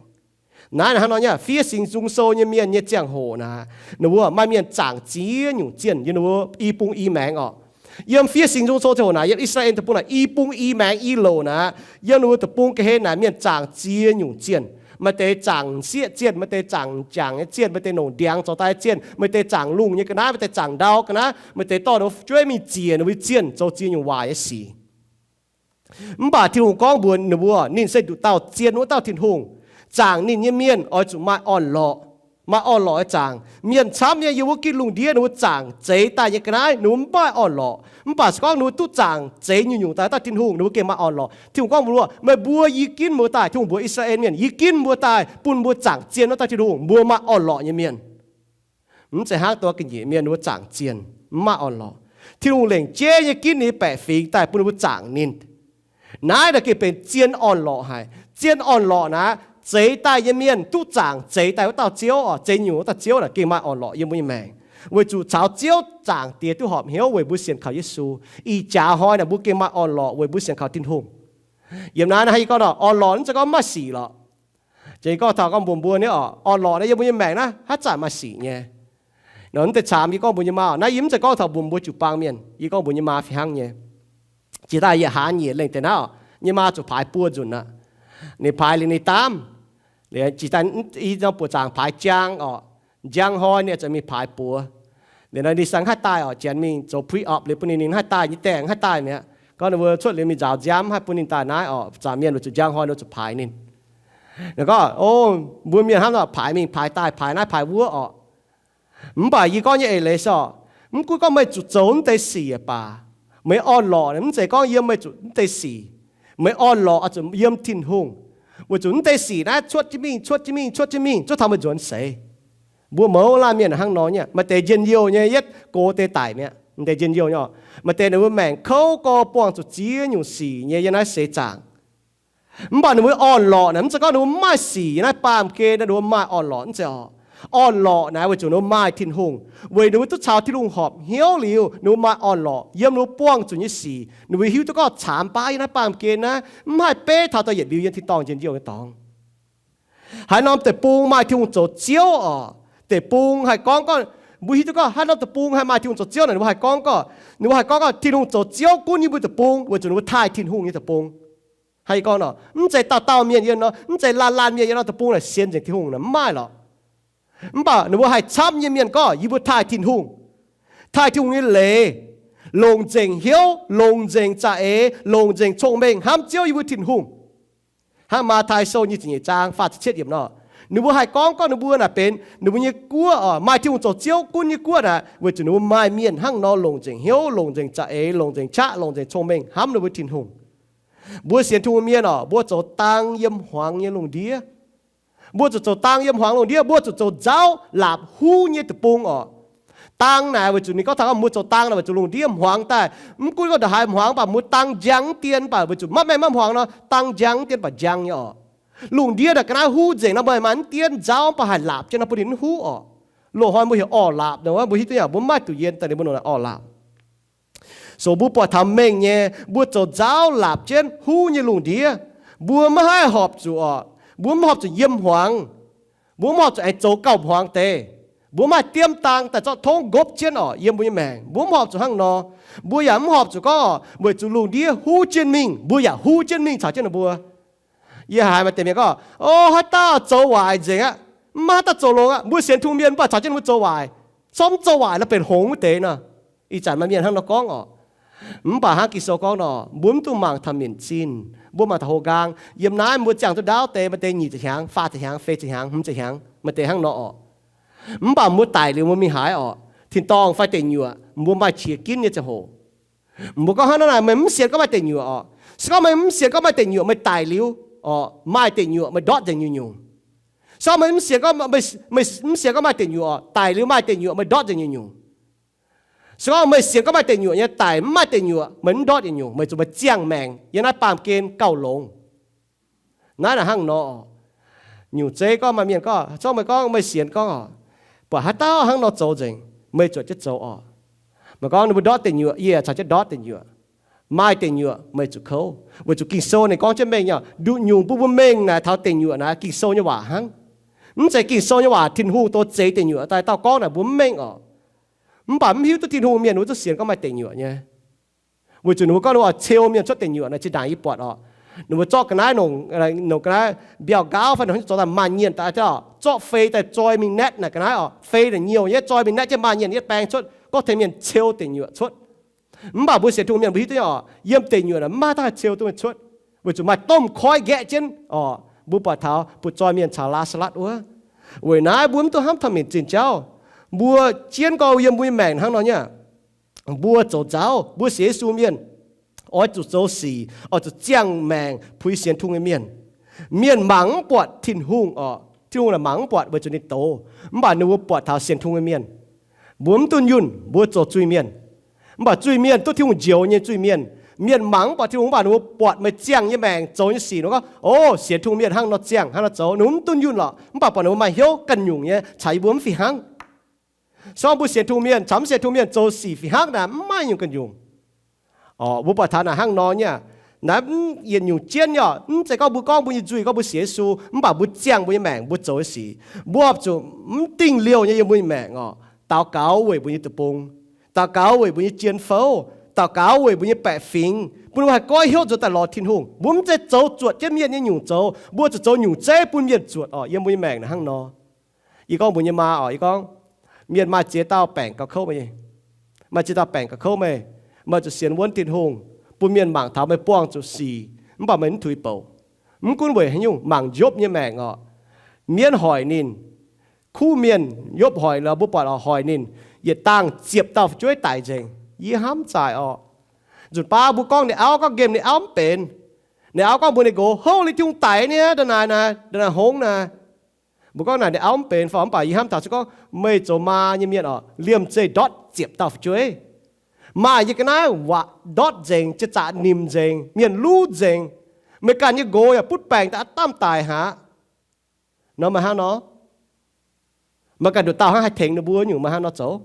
Naaiv hnangv nor nyei, fiev Singx Nzung Sou nyei mienh nyei ziangh hoc naaic, ninh mbuo maaih mienh zaangc ziex nyungc zienh yiem ninh mbuo i bung i maengx orqc. Yiem fiev Singx Nzung Sou ziangh hoc naaic, yiem I^saa^laa^en deic-bung naaic, i bung i maengx i louc naaic, yiem ninh mbuo deic-bung ga'hlen naaic mienh zaangc ziex nyungc zienh. Maaih deix zaangc m'sieqv zienh, maaih deix zaangc m'jangc nyei zienh, maaih deix longc ndiangx zoux daaih zienh, maaih deix zaangc lungh nyei ga'naaiv, maaih deix zaangc ndau ga'naaiv, maaih deix dorh ninh mbuo jueiv mingh ziec ninh mbuo zienh zoux ziex nyungc waaic nyei sic. Mv baac Tin-Hungh gorngv mbuox ninh mbuo, ninh se nduqc dauh zien wuov dauh Tin-Hungh. Zaangc ninh nyei mienh oix zuqc maaih orn-lorqc. Maaih orn-lorqc nyei zaangc. Mienh camv nyei yiem wuov gitv lungh ndiev ninh mbuo zaangc zeix daaih nyei ga'naaiv ninh mbuo mv maaih orn-lorqc. Mv baac se gorngv ninh mbuo duqv zaangc zeix nyungc-nyungc daaih dauh Tin-Hungh, ninh mbuo gengh maaih orn-lorqc. Tin-Hungh gorngv mbuox, meih mbuo yie ginv mbuo daaih, Tin-Hungh mbuox I^saa^laa^en mienh, yie ginv mbuo daaih bun mbuo zaangc zien wuov dauh Tin-Hungh, mbuo maaih orn-lorqc nyei mienh. Mv zeiz hnangv dongh ga'nyiec mienh ninh mbuo zaangc zienh, mv maaih orn-lorqc. Tin-Hungh lengc jeiv nyei ginv ninh nyei baeqc fingx daaih bun ninh mbuo zaangc ninh. Naaiv naaic gengh benx zien orn-lorqc haic. Zien orn-lorqc naaic, zeix daaih nyei mienh duqv zaangc zeix daaih wuov dauh Ziouv oc, zeix nyungc wuov dauh Ziouv naaic gengh maaih orn-lorqc yiem mbuo nyei maengc. Weic zuqc caux Ziouv zaangc Diex duqv horpc hnyouv weic mbuo sienx kaux Yesu. Ih jaax hnoi naaic mbuo gengh maaih orn-lorqc weic mbuo sienx kaux Tin-Hungh. Yiem naaiv naaiv yie gorngv nor, orn-lorqc mv zeiz gorngv mv maaih sic lorqc. Jiex yie gorngv taux gorngv mbuox mbuo nyei orn-lorqc naaiv yiem mbuo nyei maengc naaiv haaix zanc maaih sic nyei. Nor mv deix camv yie gorngv mbuox nyei maa, naaiv yie mv zeiz gorngv taux mbuox mbuo jiu-baang mienh, yie gorngv mbuox nyei maa fih hnangv nyei. Jiex daaih yietc hlaax nyeic lengh deix naaiv oc, nyei maa zuqc paaix buo nzunc aqv. Ninh paaix liuz ninh daamv. Liuz jiex daaih i norm buoqc zaangc paaix jaang oc, njang hnoi ninh ziouc mingh paaix buoz. Liuz nor ninh sai haih daaih oc, janx mingh zoux pre-op liuz bun ninh, ninh haih daaih, nyei daengh haih daaih mi'aqv. Gorngv ninh mbuo cuotv liuz mingh nzaaux nziaamv haih bun ninh daaih naaiv oc, zaangc mienh weic zuqc njang hnoi ninh zuqc paaix ninh. Ninh gorngv, o, mbuo mienh hnangv nor paaix mingh paaix daaih, paaix naaiv paaix wuov oc. Mv baac yie gorngv nyei eix leiz se oc, mv gunv gorngv meih zuqc zoux mv deix sic baac, meih orn-lorqc mv zeiz gorngv yiem meih zuqc mv deix sic. Meih orn-lorqc oix zuqc yiem Tin-Hungh, weic zuqc mv deix sic naaiv cuotv jienv mingh, cuotv jienv mingh, cuotv jienv mingh, zuov taux meih nzuonx seix. Mbuo mouz laanh mienh hnangv nor nyei, maaih deix njien-youh nyei, yietv gox deix daic mi'aqv. Maaih deix njien-youh nyei, maaih deix ninh mbuo maengc kouv gorx buangh zuqc ziex nyungc sic nyei yiem naaiv seix zaangc. Mv baac ninh mbuo orn-lorqc naaic, mv zeiz gorngv ninh mbuo mv maaih sic yiem naaiv baamh gen naaiv, ninh mbuo maaih orn-lorqc, mv zeiz orqc. Orn-lorqc naaic weic zuqc ninh mbuo maaih Tin-Hungh, weic ninh mbuo duqv caux Tin-Hungh horpc hnyouv liuz, ninh mbuo maaih orn-lorqc yiem ninh mbuo buangh zuqc nyei sic. Ninh mbuo hiuv duqv gorngv caamx baav yiem naaiv baamh gen naaiv mv haih beiv taux da'yietc liuz yiem tin-dorngh njien-youh nyei dorngx. Haaix norm deic-bung maaih Tin-Hungh zoux Ziouv oc, deic-bung haih gorngv gorngv, mbuo hiuv duqv gorngv haaix norm deic-bung haih maaih Tin-Hungh zoux Ziouv naaic, ninh mbuo haih gorngv gorngv, ninh mbuo haih gorngv gorngv Tin-Hungh zoux Ziouv gunv yiem mbuo deic-bung weic zuqc ninh mbuo taaih Tin-Hungh nyei deic-bung. Hnangv yie gorngv nor, mv zeiz dauh dauh mienh yiem nor, mv zeiz laanh laanh mienh yiem nor deic-bung naaic sienx nzengc Tin-Hungh naaic, mv maaih lorqc. Mv baac ninh mbuo haih camv nyei mienh gorngv, yie mbuo taaih Tin-Hungh, taaih Tin-Hungh nyei leiz, longc nzengc hnyouv, longc nzengc za'eix, longc nzengc cong-mengh hnamv Ziouv yie mbuo Tin-Hungh. Hnangv Matv^tai Sou nyic ziepc nyeic zaang faah ziepc cietv yiemc nor, ninh mbuo haih gorngv gorngv ninh mbuo naaic benx ninh mbuo nyei guoqv oc, maaih Tin-Hungh zoux Ziouv gunv nyei guoqv naaic, weic zuqc ninh mbuo maaih mienh hnangv nor longc nzengc hnyouv, longc nzengc za'eix, longc nzengc qaqv, longc nzengc cong-mengh hnamv ninh mbuo Tin-Hungh. Mbuo sienx Tin-Hungh mienh oc, mbuo zoux dang yiem hmuangx nyei lungh ndiev. Mbuo zuqc zoux dang yiem hmuangx lungh ndiev, mbuo zuqc zoux nzauv laapc huv nyei deic-bung oc. Dang naaic weic zuqc ninh gorngv taux mbuo zoux dang naaic weic zuqc lungh ndiev hmuangx daaih. Mv gunv gorngv ndongc haaix hmuangx, mv baac mbuo dang njang dien, mv baac weic zuqc maiv mengh maiv hmuangx nor, dang njang dien baac njang nyei oc. Lungh ndiev naaic ga'naaiv huv nzengc nor, meih maaih mv dien nzauv, mv baac haih laapc jienv nor bun ninh mv huv oc. Loz-hnoi mbuo heuc orv laapc nor, mbuo hiuv duqv yaac mbuo mv maaih duqv yien daaih ninh mbuo nor orv laapc. So mbuo buatc taux mengh nyei, mbuo zoux nzauv laapc jienv huv nyei lungh ndiev, mbuo maiv haih horpc zuqc oc, mbuo mv horpc zuqc yiem hmuangx, mbuo mv horpc zuqc aengx zoux gauh hmuangx deix. Mbuo mv maaih diemv dang daaih zorqv tongv nqopv jienv oc yiem mbuo nyei maengc. Mbuo mv horpc zuqc hnangv nor. Mbuo yaac mv horpc zuqc gorngv weic zuqc lungh ndiev huv jienv mingh, mbuo yaac huv jienv mingh caux jienv ninh mbuo. Yie haiz maaih deix mienh gorngv, o, haaix dauh zoux waaic nzengc aqv, mv maaih haaix dauh zoux longx aqv. Mbuo sienx Tin-Hungh mienh mv baac caux jienv mbuo zoux waaic, corc mv zoux waaic nor benx hngongx wuov deix nor. Ih zanc maaih mienh hnangv nor gorngv oc. Mv baac hnangv Ging-Sou gorngv nor, mbuo mv dungx mangc taux minc zinh, mbuo mangc taux houx nqaang. Yiem naaiv mbuo ziangh duqv ndaauv deix, maaih deix nyic ziepc hnyangx, faah ziepc hnyangx, feix ziepc hnyangx, hmz ziepc hnyangx, maaih deix hnangv nor oc. Mv baac mbuo daic liuz mbuo mingh haaix oc? Tin-dorngh fai deic nyuoqc? Mbuo maaih qiex ginv nyei ziangh hoc. Mbuo gorngv hnangv naaic, meih mv sienx gorngv maaih deic nyuoqc oc. Se gorngv meih mv sienx gorngv maaih deic nyuoqc, meih daic liuz oc, maaih deic nyuoqc meih ndortv nzengc nyungc-nyungc. Se gorngv meih mv sienx gorngv, meih mv sienx gorngv maaih deic nyuoqc oc, daic liuz maaih deic nyuoqc meih ndortv nzengc nyungc-nyungc. Se gorngv meih sienx gorngv maaih deic nyuoqc nyei, daic mv maaih deic nyuoqc meih mv ndortv nyungc-nyungc, weic zuqc meih ziangh maengc yiem naaiv baamh gen gauh longx. Naaiv naaic hnangv nor oc. Nyungc zeiv gorngv maaih mienh gorngv, se gorngv meih gorngv meih sienx gorngv oc, buatc haaix dauh hnangv nor zoux nzengc, meih zuotc jienv zoux oc. Meih gorngv ninh mbuo ndortv deic nyuoqc, yie caux jienv ndortv deic nyuoqc. Maaih deic nyuoqc meih zuqc kouv, weic zuqc Ging-Sou ninh gorngv jienv mengh nyei, nduqc nyungc bun mbuo mengh naaic taux deic nyuoqc naaiv, Ging-Sou nyei waac hnangv. Mv zeiz Ging-Sou nyei waac, Tin-Hungh doz zeix deic nyuoqc daaih dauh gorngv naaic mbuo mv mengh oc. Mv baac mv hiuv duqv Tin-Hungh mienh wuov zuqc sienx gorngv maaih deic nyuoqc nyei. Weic zuqc ninh mbuo gorngv ninh mbuo oix ceu mienh cuotv deic nyuoqc naaic zinh ndaangc yie buatc oc. Ninh mbuo zorqv ga'naaiv nongc, nongc ga'naaiv mbiauh nqaauv fai ninh zorqv daaih maanh nyienh daaih, zorqv fei daaih zoi mingh naetv naaic ga'naaiv oc. Fei naaic nyouh nyei, zoi mingh naetv jienv maanh nyienh yietv baeng cuotv, gorngv tengx mienh ceu deic nyuoqc cuotv. Mv baac mbuo sienx Tin-Hungh mienh mbuo hiuv duqv oc, yiem deic nyuoqc naaic mv maaih dauh ceu duqv mienh cuotv, weic zuqc maaih domh koiv nqaeqv jienv oc. Mbuo buatc taux butv zoi mienh caux Laa^saa^latv wuov. Weic naaiv mbuo mv dungx hnamv taux minc zinh jauv. Mbuo jienv gorx yiem mbuo nyei maengc hnangv nor nyei. Mbuo zoux nzauv, mbuo sienx Yesu mienh oix zuqc zoux sic, oix zuqc ziangh maengc puix sienx Tin-Hungh nyei mienh. Mienh mangc mv buatc Tin-Hungh oc. Tin-Hungh naaic mangc mv buatc weic zuqc ninh doz. Mv baac ninh mbuo buatc taux sienx Tin-Hungh nyei mienh, mbuo mv duqv yunh, mbuo zoux zuiz-mienh. Mv baac zuiz-mienh duqv Tin-Hungh njoux nyei zuiz-mienh. Mienh mangc mv buatc Tin-Hungh, mv baac ninh mbuo buatc meih ziangh nyei maengc zoux nyei sic, ninh mbuo gorngv, o, sienx Tin-Hungh mienh hnangv nor ziangh, hnangv nor zoux, ninh mbuo mv duqv yunh lorqc. Mv baac buatc ninh mbuo maaih hnyouv ganh nyungc nyei, caux yie mbuo mv fih hnangv. Se gorngv mbuo sienx Tin-Hungh mienh caux mv sienx Tin-Hungh mienh zoux sic fih hnangv naaic, mv maaih nyungc ganh nyungc. Mbuo buatc taux naaic hnangv nor nyei. Naaiv mv yietc nyungc jienv nyei oc. Mv zeiz gorngv mbuo gorngv mbuo nyei nzuih gorngv mbuo sienx Yesu, mv baac mbuo ziangh mbuo nyei maengc mbuo zoux nyei sic, mbuo horpc zuqc mv dingh liouh nyei yiem mbuo nyei maengc oc, daux gaux weic mbuo nyei deic-bung, daux gaux weic mbuo nyei jien fouv, daux gaux weic mbuo nyei baeqc fingx, bun mbuo haih goiv hnyouv nzuonx daaih lorz Tin-Hungh. Mbuo mv zeiz zoux zuotc jienv mienh nyei nyungc zoux, mbuo zuqc zoux nyungc zeiv bun mienh zuotc oc, yiem mbuo nyei maengc naaic hnangv nor. Yie gorngv mbuox yie nyei maa oc, yie gorngv, mienh maaih ziex dauh baengc gauh kouv meih, maaih ziex dauh baengc gauh kouv meih, meih zuqc sienx wuonv Tin-Hungh, bun mienh mangc taux meih buangh zuqc sic, mv baac meih mv tuix bouc. Mv gunv weic haaix nyungc, mangc Yopv nyei maengc oc. Mienv hoic ninh, kuv mienh, Yopv hoic, mbuo buatc oc, hoic ninh, yietc dangh ziepc dauh fu'jueiv daic nzengc. Yie hnamv zaaic oc. Nzunc baav mbuo gorngv ninh auv, gorngv nqemh ninh auv mv benx. Ninh auv gorngv mbuox ninh nqox, houv liuz Tin-Hungh daic nyei, ndongc naaic naaic, ndongc naaic hngongx naaic. Mbuo gorngv naaic ninh auv mv benx fai, mv baac yie hnamv taux se gorngv meih zoux maa nyei mienh oc, liemh zeih ndortv ziepc dauh fu'jueiv. Maaih nyei ga'naaiv waac ndortv nzengc, jiex zaqc nimc nzengc, mienh luv nzengc. Meih ganh nyei nqox yaac butv baengc daaih aav damh daic haic. Nor meih hnangv nor, meih ganh nduqc dauh hnangv haih tengx ninh mbuo nyungc, meih hnangv nor zoux.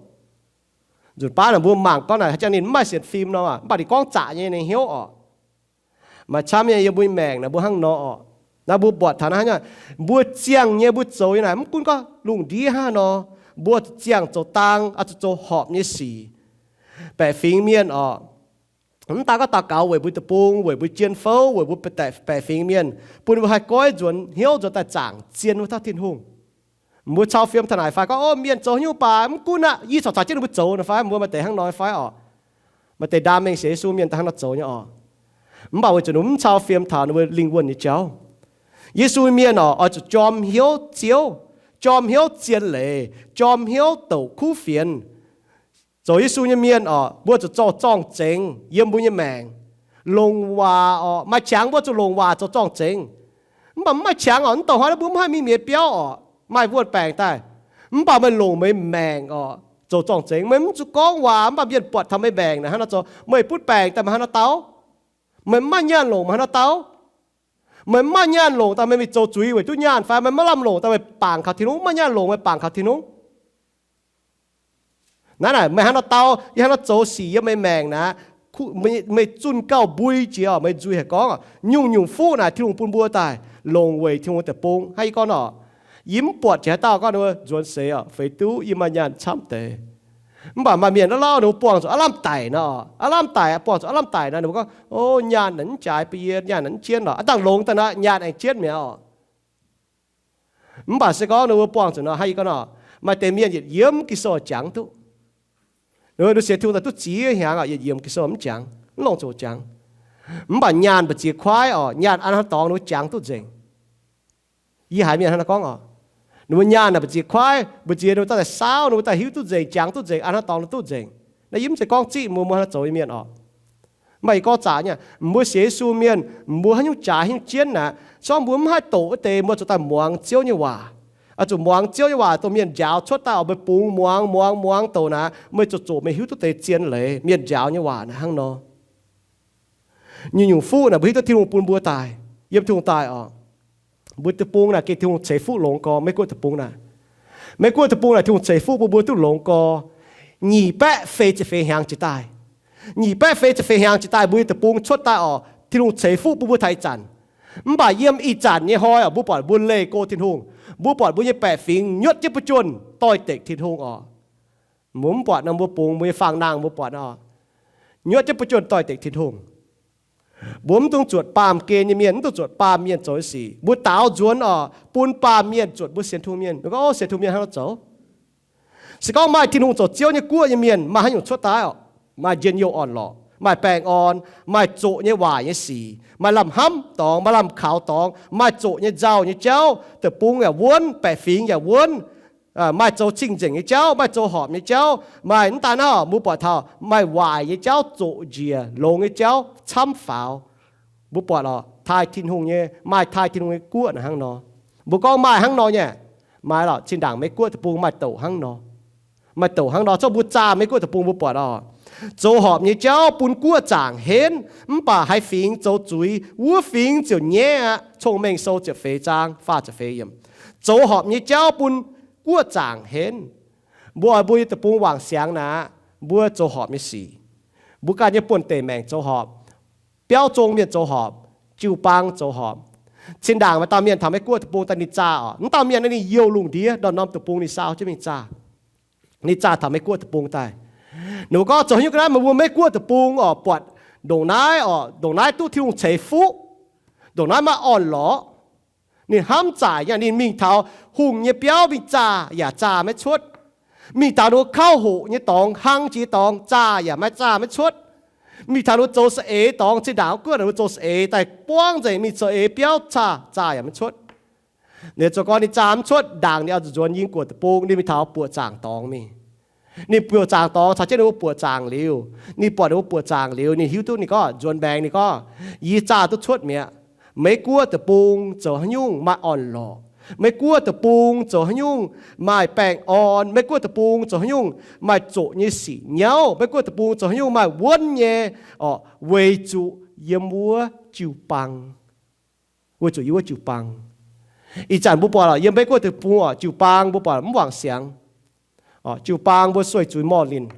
Nzunc baav naaic mbuo mangc gorngv naaic haaix jangx ninh mv maaih sienx fim nor, mv baac ninh gorngv zaqc nyei ninh hnyouv oc. Maaih camv nyei yiem mbuo nyei maengc naaic mbuo hnangv nor oc. Naaiv mbuo buatc taux naaiv, mbuo ziangh nyei, mbuo zoux nyei naaic, mv gunv gorngv lungh ndiev hnangv nor, mbuo zuqc ziangh zoux dang, oix zuqc zoux horpc nyei sic. Baeqc fingx mienh oc, mv daan gorngv daux gaux weic mbuo deic-bung, weic mbuo jien fouv, weic mbuo baeqc fingx mienh, bun mbuo haih goiv nzuonx hnyouv nzuonx daaih zaangc zien wuov dauh Tin-Hungh. Mbuo cau fiem taux naaic fai gorngv, o, mienh zoux haaix nyungc baac mv gunv aqv, yie corc caux jienv ninh mbuo zoux nor fai, mbuo maaih deix hnangv nor fai oc. Maaih deix ndaam mengh sienx Yesu mienh daaih hnangv nor zoux nyei oc. Mv baac weic zuqc ninh mbuo mv cau fiem taux ninh mbuo lingh wuonh nyei jauv. Yesu mienh oc, oix zuqc jorm hnyouv Ziouv, jorm hnyouv zien leiz, jorm hnyouv douc kuv fienx. Zoux Yesu nyei mienh oc, mbuo zuqc zoux zorng-zengx yiem mbuo nyei maengc. Longc waac oc, maaih qangx mbuo zuqc longc waac zoux zorng-zengx. Mv baac mv maaih qangx oc, mv douc hnoi mbuo mv haih mingh mienh biauv oc, maaih wuonh baengc daaih. Mv baac meih longc meih maengc oc zoux zorng-zengx. Meih mv zuqc gorngv waac, mv baac mienh buatc taux meih maengc naaic hnangv nor zoux. Meih butv baengc daaih maaih hnangv nor dau? Meih mv maaih nyaanh longc maaih hnangv nor dau? Meih mv maaih nyaanh longc daaih meih mingh zoux zuiz weic duqv nyaanh fai? Meih maiv lamh longc daaih meih bangc kaux Tin-Hungh, mv maaih nyaanh longc meih bangc kaux Tin-Hungh. Naaiv naaic meih hnangv nor dau, yie hnangv nor zoux sic yiem meih maengc naaic, meih zunh gauh mbui jiex oc, meih nzuih haic gorngv oc, nyungc-nyungc fuqv naaic Tin-Hungh bun mbuo daaih longc weic Tin-Hungh deic-bung. Hnangv yie gorngv oc, yie mv buatc jiex haaix dauh gorngv ninh mbuo nzuonx seix oc, feix duqv yie maaih nyaanh camv deix. Mv baac maaih mienh lauh lauh ninh mbuo buangh zuqc aav lamh daic nor, aav lamh daic, buangh zuqc aav lamh daic nor, ninh mbuo gorngv, o, nyaanh naaic mv jaaix bun yie, nyaanh naaic mv jienv oc. Aav dangh longx daaih naaic, nyaanh aengx jienv mi'aqv oc. Mv baac se gorngv ninh mbuo buangh zuqc nor, hnangv yie gorngv nor, maaih deix mienh yietc yiem Ging-Sou jangx duqv. Ninh mbuo sienx Tin-Hungh daaih duqv ziex hnyangx oc, yietc yiem Ging-Sou mv jangx, mv longc zoqc jangx. Mv baac nyaanh mbu'ziex kuaaiv oc, nyaanh an hnangv dorngx ninh mbuo jangx duqv nzengc. Yie haiz mienh hnangv naaiv gorngv oc, ninh mbuo nyaanh naaic mbu'ziex kuaaiv, mbu'ziex ninh mbuo daaih saauv, ninh mbuo daaih hiuv duqv nzengc, jangx duqv nzengc, an hnangv dorngx ninh duqv nzengc. Naaiv yie mv zeiz gorngv zingh mbuo, mbuo hnangv naaiv zoux nyei mienh oc. Mv baac yie gorngv zaqc nyei, mbuo sienx Yesu mienh, mbuo haaix nyungc jaaix haaix nyungc jienv naaic, se gorngv mbuo mv haih doqc wuov deix, mbuo zuqc daaih muangx Ziouv nyei waac. Oix zuqc muangx Ziouv nyei waac, dongh mienh njaaux cuotv daaih oc, meih bungx muangx, muangx, muangx douc naaic, meih zuqc zoqc meih hiuv duqv deix zien leiz mienh njaaux nyei waac naaic hnangv nor. Nyungc-nyungc fuqv naaic mbuo hiuv duqv Tin-Hungh bun mbuo daaih, yiem Tin-Hungh daaih oc. Mbuo deic-bung naaic gengh Tin-Hungh ceix fuqv longx gorx, Meiv Guoqv deic-bung naaic. Meiv Guoqv deic-bung naaic Tin-Hungh ceix fuqv bun mbuo duqv longx gorx. Nyic baeqv feix ziepc feix hnyangx jiex daaih, nyic baeqv feix ziepc feix hnyangx jiex daaih mbuo nyei deic-bung cuotv daaih oc, Tin-Hungh ceix fuqv bun mbuo taux ih zanc. Mv baac yiem ih zanc nyei hnoi oc, mbuo buatc mbuo leih go Tin-Hungh, mbuo buatc mbuo nyei baeqc fingx nyuotv jienv buov juonh doix-dekc Tin-Hungh oc. Mbuo mv buatc nor, mbuo bungx mbuo nyei faang nangh mbuo buatc oc, nyuotv jienv buov juonh doix-dekc Tin-Hungh. Mbuo mv dungx zuotc baamh gen nyei mienh, mv dungx zuotc baamh mienh zoux nyei sic. Mbuo daaux nzuonx oc, bun baamh mienh zuotc mbuo sienx Tin-Hungh mienh. Mbuo gorngv, o, sienx Tin-Hungh mienh hnangv nor zoux. Se gorngv maaih Tin-Hungh zoux Ziouv nyei guoqv nyei mienh, maaih haaix nyungc cuotv daaih oc? Maaih njien-youh orn-lorqc, maaih baengh orn, maaih zoqc nyei waaic nyei sic, maaih lamh hnamv dorngx, maaih lamh kaux dorngx, maaih zoqc nyei nzauh nyei jauv, deic-bung yaac wuonv, baeqc fingx yaac wuonv, maaih zoux cing-nzengc nyei jauv, maaih zoux horpc nyei jauv, maaih mv daan naaiv oc, mbuo buatc taux maaih waaic nyei jauv zoqc njiec, longx nyei jauv camv faaux. Mbuo buatc oc, taaih Tin-Hungh nyei, maaih taaih Tin-Hungh nyei guoqv naaic hnangv nor. Mbuo gorngv maaih hnangv nor nyei, maaih lorqc, zinh ndaangc Meiv Guoqv deic-bung maaih douc hnangv nor. Maaih douc hnangv nor, zorqv mbuo zaah Meiv Guoqv deic-bung mbuo buatc oc, zoux horpc nyei jauv bun guoqv zaangc henv, mv baac haaix fingx zoux zuiz, wuov fingx ziouc nyaiv aqv. Cong-Mengh Sou ziepc feix zaang faah ziepc feix yiemc. Zoux horpc nyei jauv bun guoqv zaangc henv. Mbuo oix mbuo nyei deic-bung wangc siangx naaic, mbuo zoux horpc nyei sic. Mbuo ganh nyei buonv-deic maengc zoux horpc, biauv zong mienh zoux horpc, jiu-baang zoux horpc. Zinh ndaangc maaih dauh mienh taux Meiv Guoqv deic-bung daaih ninh zaah oc, mv dauh mienh naaiv ninh youh lungh ndiev ndorm-norm deic-bung ninh saau jienv mingh zaah. Ninh zaah taux Meiv Guoqv deic-bung daaih. Ninh mbuo gorngv, zoux haaix nyungc ga'naaiv meih mbuo Meiv Guoqv deic-bung oc, buatc ndongc naaiv oc, ndongc naaiv duqv Tin-Hungh ceix fuqv, ndongc naaiv maaih orn-lorqc. Ninh hnamv zaaic nyei, ninh mingh taux hungh nyei biauv mingh zaah yaac zaah maiv cuotv. Mingh taux ninh mbuo kauv hoqc nyei dorngx, hlang jiex dorngx, zaah yaac maiv zaah maiv cuotv. Mingh taux ninh mbuo zoux saeng-eix dorngx, zinh ndaangc guoqv ninh mbuo zoux saeng-eix daaih buangv nzengc, mingh zoux eix biauv zaah, zaah yaac maiv cuotv. Ninh zoux gorn ninh zaah mv cuotv, ndaangc ninh oix zuqc nzuonx Yingh Guoqv deic-bung, ninh mingh taux buoqc zaangc dorngx mingh. Ninh buoqc zaangc dorngx caux jienv ninh mbuo buoqc zaangc liuz, ninh buatc ninh mbuo buoqc zaangc liuz, ninh hiuv duqv, ninh gorngv, nzuonx maengx, ninh gorngv, yie zaah duqv cuotv mi'aqv. Meiv Guoqv deic-bung zoux haaix nyungc maaih orn-lorqc? Meiv Guoqv deic-bung zoux haaix nyungc maaih baengh orn? Meiv Guoqv deic-bung zoux haaix nyungc maaih zoqc nyei sic nyauv? Meiv Guoqv deic-bung zoux haaix nyungc maaih wuonv nyei? Oc, weic zuqc yiem wuov jiu-baang. Weic zuqc yiem wuov jiu-baang. Ih zanc mbuo buatc oc, yiem Meiv Guoqv deic-bung oc, jiu-baang mbuo buatc mv wangc siangx. Jiu-baang mbuo sueih zuiz morh linh.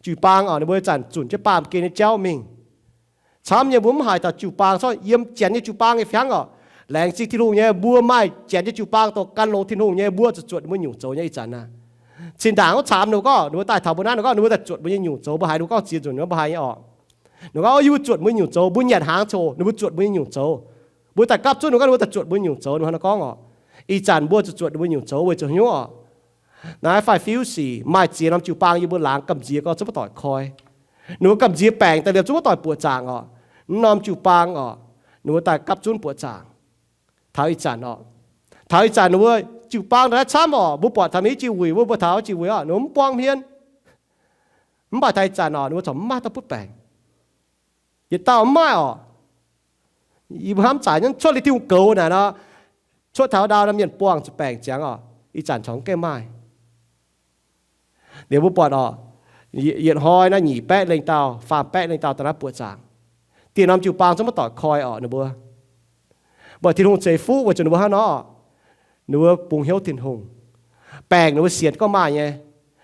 Jiu-baang oc, ninh mbuo zanc zunc jienv baamh gen nyei jauv mingh. Camv nyei mbuo mv haiz taux jiu-baang, corc yiem janx nyei jiu-baang nyei fangv oc. Laengz zingh Tin-Hungh nyei, mbuo maaih janx nyei jiu-baang dongh gan longx Tin-Hungh nyei, mbuo zuqc zuotc ninh mbuo nyungc zoux nyei ih zanc naaic. Cin-ndaangc wuov caamx ninh mbuo gorngv, ninh mbuo daaih taux mbuo naaiv, ninh gorngv ninh mbuo daaih zuotc mbuo nyei nyungc zoux, mbuo haiz ninh mbuo gorngv ziex nzunc mbuo haiz nyei orqc. Ninh gorngv, yie mbuo zuotc mbuo nyungc zoux, mbuo nyanc hnaangx coc ninh mbuo zuotc mbuo nyei nyungc zoux. Mbuo daaih gapv zunv ninh gorngv ninh mbuo daaih zuotc mbuo nyungc zoux, ninh hnangv naaiv gorngv orqc. Ih zanc mbuo zuqc zuotc ninh mbuo nyungc zoux weic zuqc hnyouv orqc. Naaiv faix-fiuv sic maaih ziex norm jiu-baang yie mbuo laangz gamh nziex gorngv zungv maiv doic koi. Ninh mbuo gamh nziex baengc daaih liemh zungv maiv doic buoqc zaangc orqc. Mv norm jiu-baang orqc, ninh mbuo daaih gapv zunv buoqc zaangc. Taux ih zanc orqc, taux ih zanc ninh mbuo jiu-baang daaih naaiv camv orqc, mbuo buatc taux mingh jiex wuic, mbuo mbuo taux jiex wuic orqc, ninh mbuo mv buangv hmien. Mv baac taux ih zanc orqc, ninh mbuo corc mv maaih dauh butv baengc. Yietc dauh mv maaih orqc. Yie mbuo hnamv zaqc nyei, cuotv liuz Tin-Hungh goux naaic nor, cuotv taux ndau nor mienh buangh zuqc baengc ziangx orqc, ih zanc corc mv gaengh maaih. Liuz mbuo buatc orqc, yietc hnoi naaiv nyic baeqv lengh dauh, faam baeqv lengh dauh daaih naaiv buoqc zaangc. Dieh norm jiu-baang zungv maiv doic koi orqc ninh mbuo. Mv baac Tin-Hungh ceix fuqv weic zuqc ninh mbuo hnangv nor, ninh mbuo bungx hnyouv Tin-Hungh. Baengc ninh mbuo sienx gorngv maaih nyei,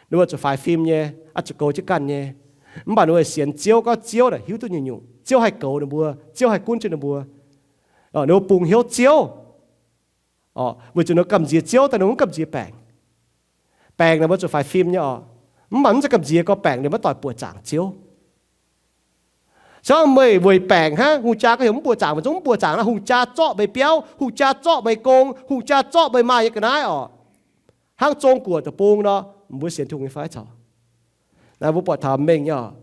ninh mbuo zuqc faix fim nyei, oix zuqc goux jienv ganh nyei. Mv baac ninh mbuo sienx Ziouv, gorngv Ziouv naaic hiuv duqv nyungc-nyungc, Ziouv haih goux ninh mbuo, Ziouv haih gunv jienv ninh mbuo. Ninh mbuo bungx hnyouv Ziouv. Weic zuqc ninh mbuo gamh nziex Ziouv daaih ninh mbuo mv gamh nziex baengc. Baengc naaic mbuo zuqc faix fim nyei orqc. Mv baac mv zeiz gamh nziex gorngv baengc liemh maiv doic buoqc zaangc Ziouv. Se gorngv meih weic baengc hnangv hungh jaa gorngv heuc mv buoqc zaangc, meih zungv mv buoqc zaangc nor, hungh jaa zorqv meih biauv, hungh jaa zorqv meih gong, hungh jaa zorqv meih maaih nyei ga'naaiv orqc. Hnangv Zong-Guoqv deic-bung nor, mbuo sienx Tin-Hungh nyei fai caux? Naaiv mbuo buatc taux mengh nyei orqc.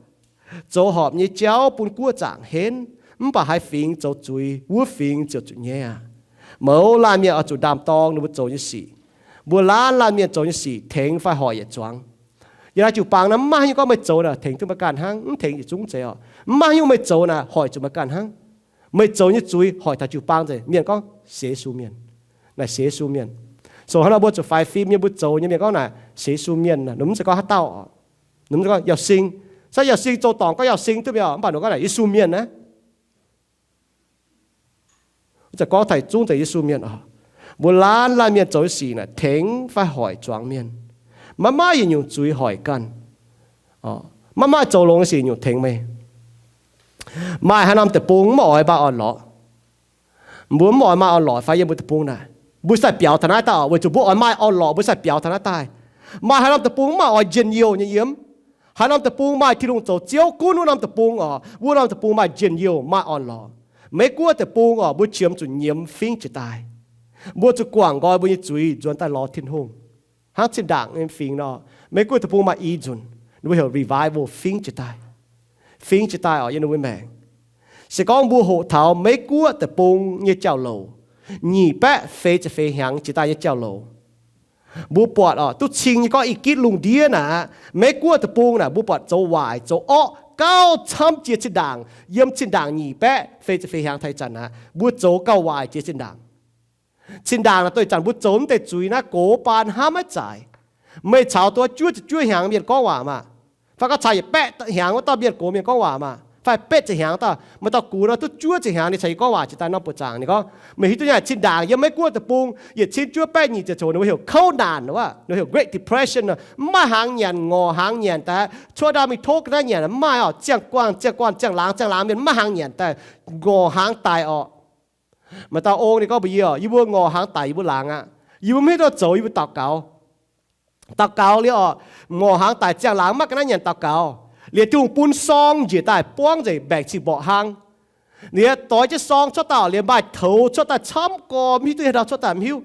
Zoux horpc nyei jauv bun guoqv zaangc henv, mv baac haaix fingx zoux zuiz, wuov fingx ziouc zuqc nyei aqv. Mouz laanh mienh oix zuqc ndaam-dorng ninh mbuo zoux nyei sic. Mbuo laanh laanh mienh zoux nyei sic tengx fai hoic yietc zuangx. Yiem naaiv jiu-baang naaiv mv maaih haaix nyungc gorngv meih zoux naaic tengx duqv meih ganh hnangv, mv tengx yietc zungv zeiz orqc. Mv maaih haaix nyungc meih zoux naaic hoic zuqc meih ganh hnangv. Meih zoux nyei zuiz hoic taux jiu-baang nzengc. Mienh gorngv sienx Yesu mienh, naaic sienx Yesu mienh. So hnangv nor mbuo zuqc faix fim nyei, mbuo zoux nyei, mienh gorngv naaic sienx Yesu mienh, ninh mv zeiz gorngv haaix dauh orqc. Ninh mv zeiz gorngv Yauh Sing. Se Yauh Sing zoux dorngc gorngv Yauh Sing duqv mienh orqc, mv baac ninh gorngv naaic Yesu mienh naaiv. Mv zeiz gorngv taux yietc zungv zeiz Yesu mienh orqc. Mbuo laanh laanh mienh zoux nyei sic naaic tengx fai hoic zuangx mienh. Maiv maaih yietc nyungc zuiz hoic ganh. Maiv maaih zoux longx nyei sic nyungc tengx meih. Maaih haaix norm deic-bung mv oix maaih orn-lorqc? Mbuo mv oix maaih orn-lorqc fai yiem mbuo deic-bung naaic? Mbuo sai biaux taux naaiv daaih orqc, weic zuqc mbuo oix maaih orn-lorqc mbuo sai biaux taux naaiv daaih. Maaih haaix norm deic-bung mv maaih oix njien-youh nyei yiem? Haaix norm deic-bung maaih Tin-Hungh zoux Ziouv gunv wuov norm deic-bung orqc, wuov norm deic-bung maaih njien-youh, maaih orn-lorqc. Meiv Guoqv deic-bung orqc, mbuo qiemx zuqc nyiemz fingv jiex daaih. Mbuo zuqc guangc nqoi mbuo nyei zuiz nzuonx daaih lorz Tin-Hungh. Hnangv zinh ndaangc nyei fingx nor, Meiv Guoqv deic-bung maaih i nzunc, ninh mbuo heuc revival fingv jiex daaih. Fingv jiex daaih orqc, yiem ninh mbuo maengc. Se gorngv mbuo hoqc taux Meiv Guoqv deic-bung nyei jauv-louc, nyic baeqv feix ziepc feix hnyangx jiex daaih nyei jauv-louc, mbuo buatc orqc, duqv cing nyei gorngv i gitv lungh ndiev naaic aqv, Meiv Guoqv deic-bung naaic, mbuo buatc zoux waaic zoux orqv gauh camv jiex zinh ndaangc. Yiem zinh ndaangc nyic baeqv feix ziepc feix hnyangx taux ih zanc aqv, mbuo zoux gauh waaic jiex zinh ndaangc. Zinh ndaangc naaic dongh ih zanc mbuo zoux mv deix zuiz naaiv gox baan hnamv maiv zaaic. Meih caux duqv juov ziepc juov hnyangx mienh gorngv waac maah? Fai gorngv caux yietc baeqv hnyangx wuov dauh mienh gox mienh gorngv waac maah? Fai betv ziepc hnyangx dauh, meih dauh gux nor duqv juov ziepc hnyangx ninh caux yie gorngv waac jiex daaih norm buoqc zaangc. Ninh gorngv, meih hiuv duqv nyei, zinh ndaangc yiem Meiv Guoqv deic-bung yietc cin juov baeqv nyic ziepc cietv, ninh mbuo heuc cold naan wuov, ninh heuc Great Depression, mv maaih hnaangx nyanc, ngorc hnaangx nyanc daaih, cuotv ndau mingh tov ga'naaiv nyanc, mv maaih orqc, ziangh guanh ziangh guanh, ziangh laangz ziangh laangz mienh mv maaih hnaangx nyanc daaih, ngorc hnaangx daic orqc. Maaih dauh ong ninh gorngv mbuox yie orqc, yie mbuo ngorc hnaangx daic yie mbuo laangz aqv. Yie mbuo mv hiuv duqv zoux, yie mbuo daux gaux. Daux gaux liuz orqc, ngorc hnaangx daic ziangh laangz mv maaih ga'naaiv nyanc daux gaux. Liuz Tin-Hungh bun sorng njiec daaih buangv nzengc mbaengc cing mborqc hlaang. Liuz doix jienv sorng cuotv daaih orqc, liuz maaih toux cuotv daaih camv gormx, mv hiuv duqv haaix dauh cuotv daaih mv hiuv.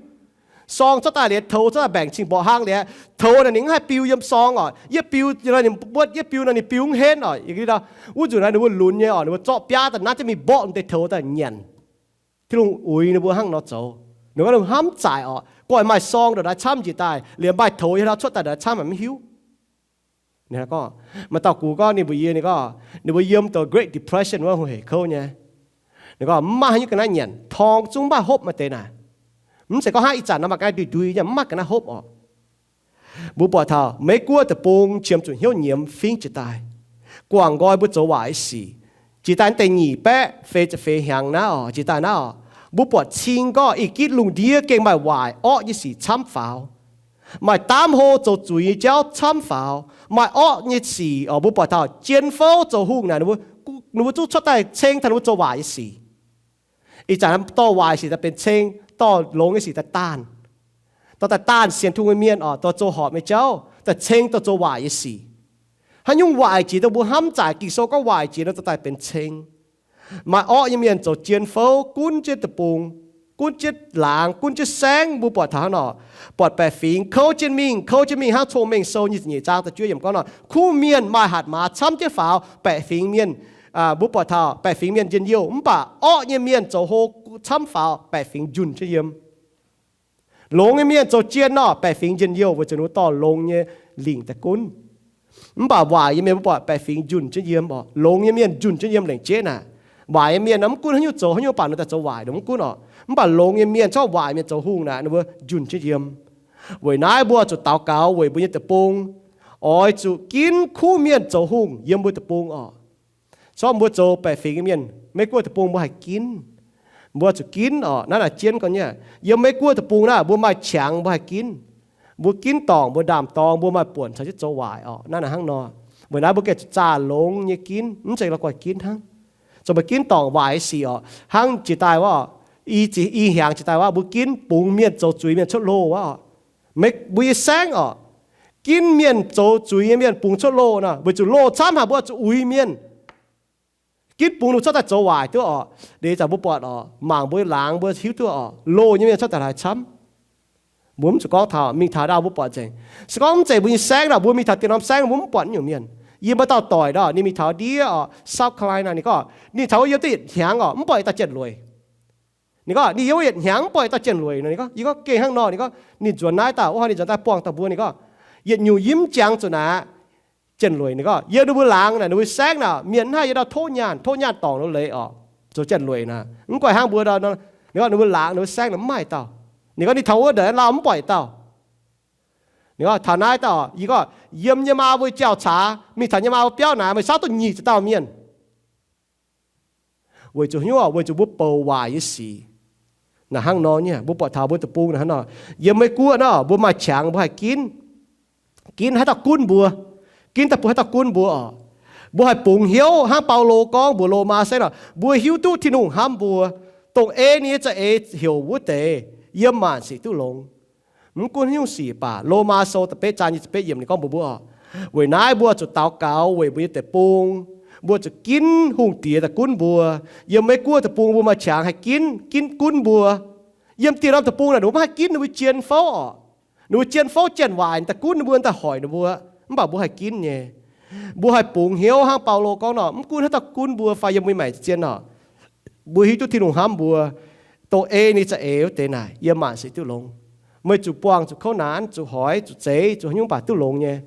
Sorng cuotv daaih liuz toux cuotv daaih mbaengc cing mborqc hlaang liuz, toux naaic ninh mv haih biu yiem sorng orqc, yietv biu nor ninh mv buotv, yietv biu nor ninh biu mv henv orqc. Wuov nzunc naaiv ninh mbuo lunx nyei orqc, ninh mbuo zorqv biaav daaih nanv jienv mingh mborqv mv deix toux daaih nyanc. Tin-Hungh uix ninh mbuo hnangv nor zoux. Ninh gorngv ninh hnamv zaaic orqc, gorngv maaih sorng ndongc naaiv camv njiec daaih, liuz maaih toux yiem ndau cuotv daaih ndongc naaiv camv haic mv hiuv. Maaih dauh gux gorngv ninh mbuox yie, ninh gorngv ninh mbuo yiem dongh Great Depression wuov hungh heic kouv nyei. Ninh gorngv mv maaih haaix nyungc ga'naaiv nyanc, torng zungv mv maaih hopv maaih deix naaic. Mv zeiz gorngv hnangv ih zanc nor maaih ga'naaiv ndui-ndui nyei, mv maaih ga'naaiv hopv orqc. Mbuo buatc taux Meiv Guoqv deic-bung qiemx zuqc hnyouv nyiemz fingv jiex daaih, guangc nqoi mbuo zoux waaic nyei sic. Jiex daaih deix nyic baeqv feix ziepc feix hnyangx naaiv orqc, jiex daaih naaiv orqc, mbuo buatc cing gorngv ih gitv lungh ndiev gengh maaih waaic orqv nyei sic camv faaux. Maaih daamv hlo zoux zuiz nyei jauv camv faaux. Maaih orqv nyei sic orqc, mbuo buatc taux jien fouv zoux hungh naaic, ninh mbuo zungv cuotv daaih ceng taux ninh mbuo zoux waaic nyei sic. Ih zanc dorh waaic sic daaih benx ceng, dorh longx nyei sic daaih daanh. Dorh daaih daanh sienx Tin-Hungh nyei mienh oc, dorh zoux horpc nyei jauv daaih ceng dorh zoux waaic nyei sic. Haaix nyungc waaic jiex dongh mbuo hnamv zaaic Ging-Sou gorngv waaic jiex nor, dorh daaih benx ceng. Maaih orqv nyei mienh zoux jien fouv, gunv jienv deic-bung, gunv jienv laangz, gunv jienv saengv. Mbuo buatc taux hnangv nor, buatc baeqc fingx kouv jienv mingh, kouv jienv mingh hnangv Cong-Mengh Sou nyic ziepc nyeic zaang da'juov yiemc gorngv nor, kuv mienh maaih hatc maaz camv jienv faaux, baeqc fingx mienh, mbuo buatc taux baeqc fingx mienh njien-youh, mv baac orqv nyei mienh zoux hlo camv faaux, baeqc fingx njunh jienv yiem. Longx nyei mienh zoux jien nor, baeqc fingx njien-youh weic zuqc ninh mbuo dorh longx nyei lingc daaih gunv. Mv baac waaic nyei mienh, mbuo buatc baeqc fingx njunh jienv yiem oc. Longx nyei mienh njunh jienv yiem lengc jeiv naaic. Waaic nyei mienh nor mv gunv haaix nyungc zoux, haaix nyungc baac ninh daaih zoux waaic nor mv gunv oc. Mv baac longx nyei mienh, corc waaic mienh zoux hungh naaic, ninh mbuo njunh jienv yiem. Weic naaiv mbuo zuqc daux gaux weic mbuo nyei deic-bung, oix zuqc ginv kuv mienh zoux hungh yiem mbuo deic-bung oc. Corc mbuo zoux baeqc fingx nyei mienh, Meiv Guoqv deic-bung mbuo haih ginv. Mbuo zuqc ginv oc. Naaiv naaic jienv gorn nyei, yiem Meiv Guoqv deic-bung naaiv mbuo maaih qangx mbuo haih ginv. Mbuo ginv dorngc, mbuo ndaam-dorng, mbuo maaih buonc caux jienv zoux waaic oc. Naaiv naaic hnangv nor. Weic naaiv mbuo gengh zuqc zaah longx nyei ginv, mv zeiz la'guaih ginv hnangv. Zoux mbuo ginv dorngc waaic sic oc, hnangv jiex daaih wuov, i hnyangx jiex daaih wuov, mbuo ginv bungx mienh zoux zuiz mienh cuotv loh wuov oc. Mbuo nyei saengv oc, ginv mienh zoux zuiz nyei mienh bungx cuotv loh nor, weic zuqc loh camv haic, mbuo zuqc uix mienh, ginv bungx ninh cuotv daaih zoux waaic duqv oc. Deix zanc mbuo buatc oc, mangc mbuo laangz mbuo hiuv duqv oc, loh nyei mienh cuotv daaih haiz camv. Mbuo mv zuqc gorngv taux, mingh taux ndau mbuo buatc nzengc. Se gorngv mv zeiz mbuo nyei saengv nor, mbuo mingh taux dien norm saengv mbuo mv buatc nyungc mienh. Yie maaih dauh doic nor, ninh mingh taux ndiev oc, South Carolina, ninh gorngv ninh taux wuov yiem duqv yietc hnyangx oc, mv buatc dauh jien-lueic. Ninh gorngv ninh yiem wuov yietc hnyangx mv buatc dauh jien-lueic nor. Ninh gorngv, yie gorngv gengh hnangv nor. Ninh gorngv ninh nzuonx naaiv dauh, wuov hnoi ninh nzuonx daaih buangh dauh mbuo, ninh gorngv yietc nyungc yie mv jangx zuqc naaic jien-lueic. Ninh gorngv yiem ninh mbuo laangz naaic, ninh mbuo saengv naaic, mienh mv haih yiem ndau tov nyaanh, tov nyaanh dorngc ninh leiz oc, zoux jien-lueic naaic. Mv guaih hnangv mbuo, ninh gorngv ninh mbuo laangz, ninh mbuo saengv naaic mv maaih dauh. Ninh gorngv ninh taux wuov ndeic lauh mv buatc dauh. Ninh gorngv taux naaiv dauh, yie gorngv yiem nyei maa mbuo jauh-caax, mingh taux nyei maa mbuo biauv naaic, meih saauv duqv nyic ziepc dauh mienh. Weic zuqc hnyouv, weic zuqc mbuo bouc waaic nyei sic. Naaic hnangv nor nyei, mbuo buatc taux mbuo deic-bung naaic hnangv nor. Yiem Meiv Guoqv nor, mbuo maaih qangx mbuo haih ginv. Ginv haaix dauh gunv mbuo, ginv daaih bun haaix dauh gunv mbuo oc. Mbuo haih bungx hnyouv hnangv Baulo gorngv mbuox Lomaa saengv nor, mbuo hiuv duqv Tin-Hungh hnamv mbuo, dongh ei ninh nyei za'eix heuc wuov deix, yiem maanc sic duqv longx. Mv gunv haaix nyungc sic baac, Lomaa Sou da'betv zaang nyic ziepc betv yiemc ninh gorngv mbuox mbuo oc, weic naaiv mbuo zuqc daux gaux weic mbuo nyei deic-bung. Mbuo zuqc ginv hungh diex daaih gunv mbuo. Yiem Meiv Guoqv deic-bung mbuo maaih qangx haih ginv, ginv gunv mbuo. Yiem dieh norm deic-bung naaic ninh mbuo mv haih ginv ninh mbuo jien fouv oc. Ninh mbuo jien fouv janx-waaic daaih gunv ninh mbuo, daaih hoic ninh mbuo, mv baac mbuo haih ginv nyei. Mbuo haih bungx hnyouv hnangv Baulo gorngv nor, mv gunv haaix dauh gunv mbuo fai yiem mbuo maengc zien oc, mbuo hiuv duqv Tin-Hungh hnamv mbuo, dongh ei ninh za'eix wuov deix naaic, yiem maanc sic duqv longx. Meih zuqc buangh zuqc kouv naanc, zuqc hoic, zuqc zeix, zuqc haaix nyungc baac duqv longx nyei.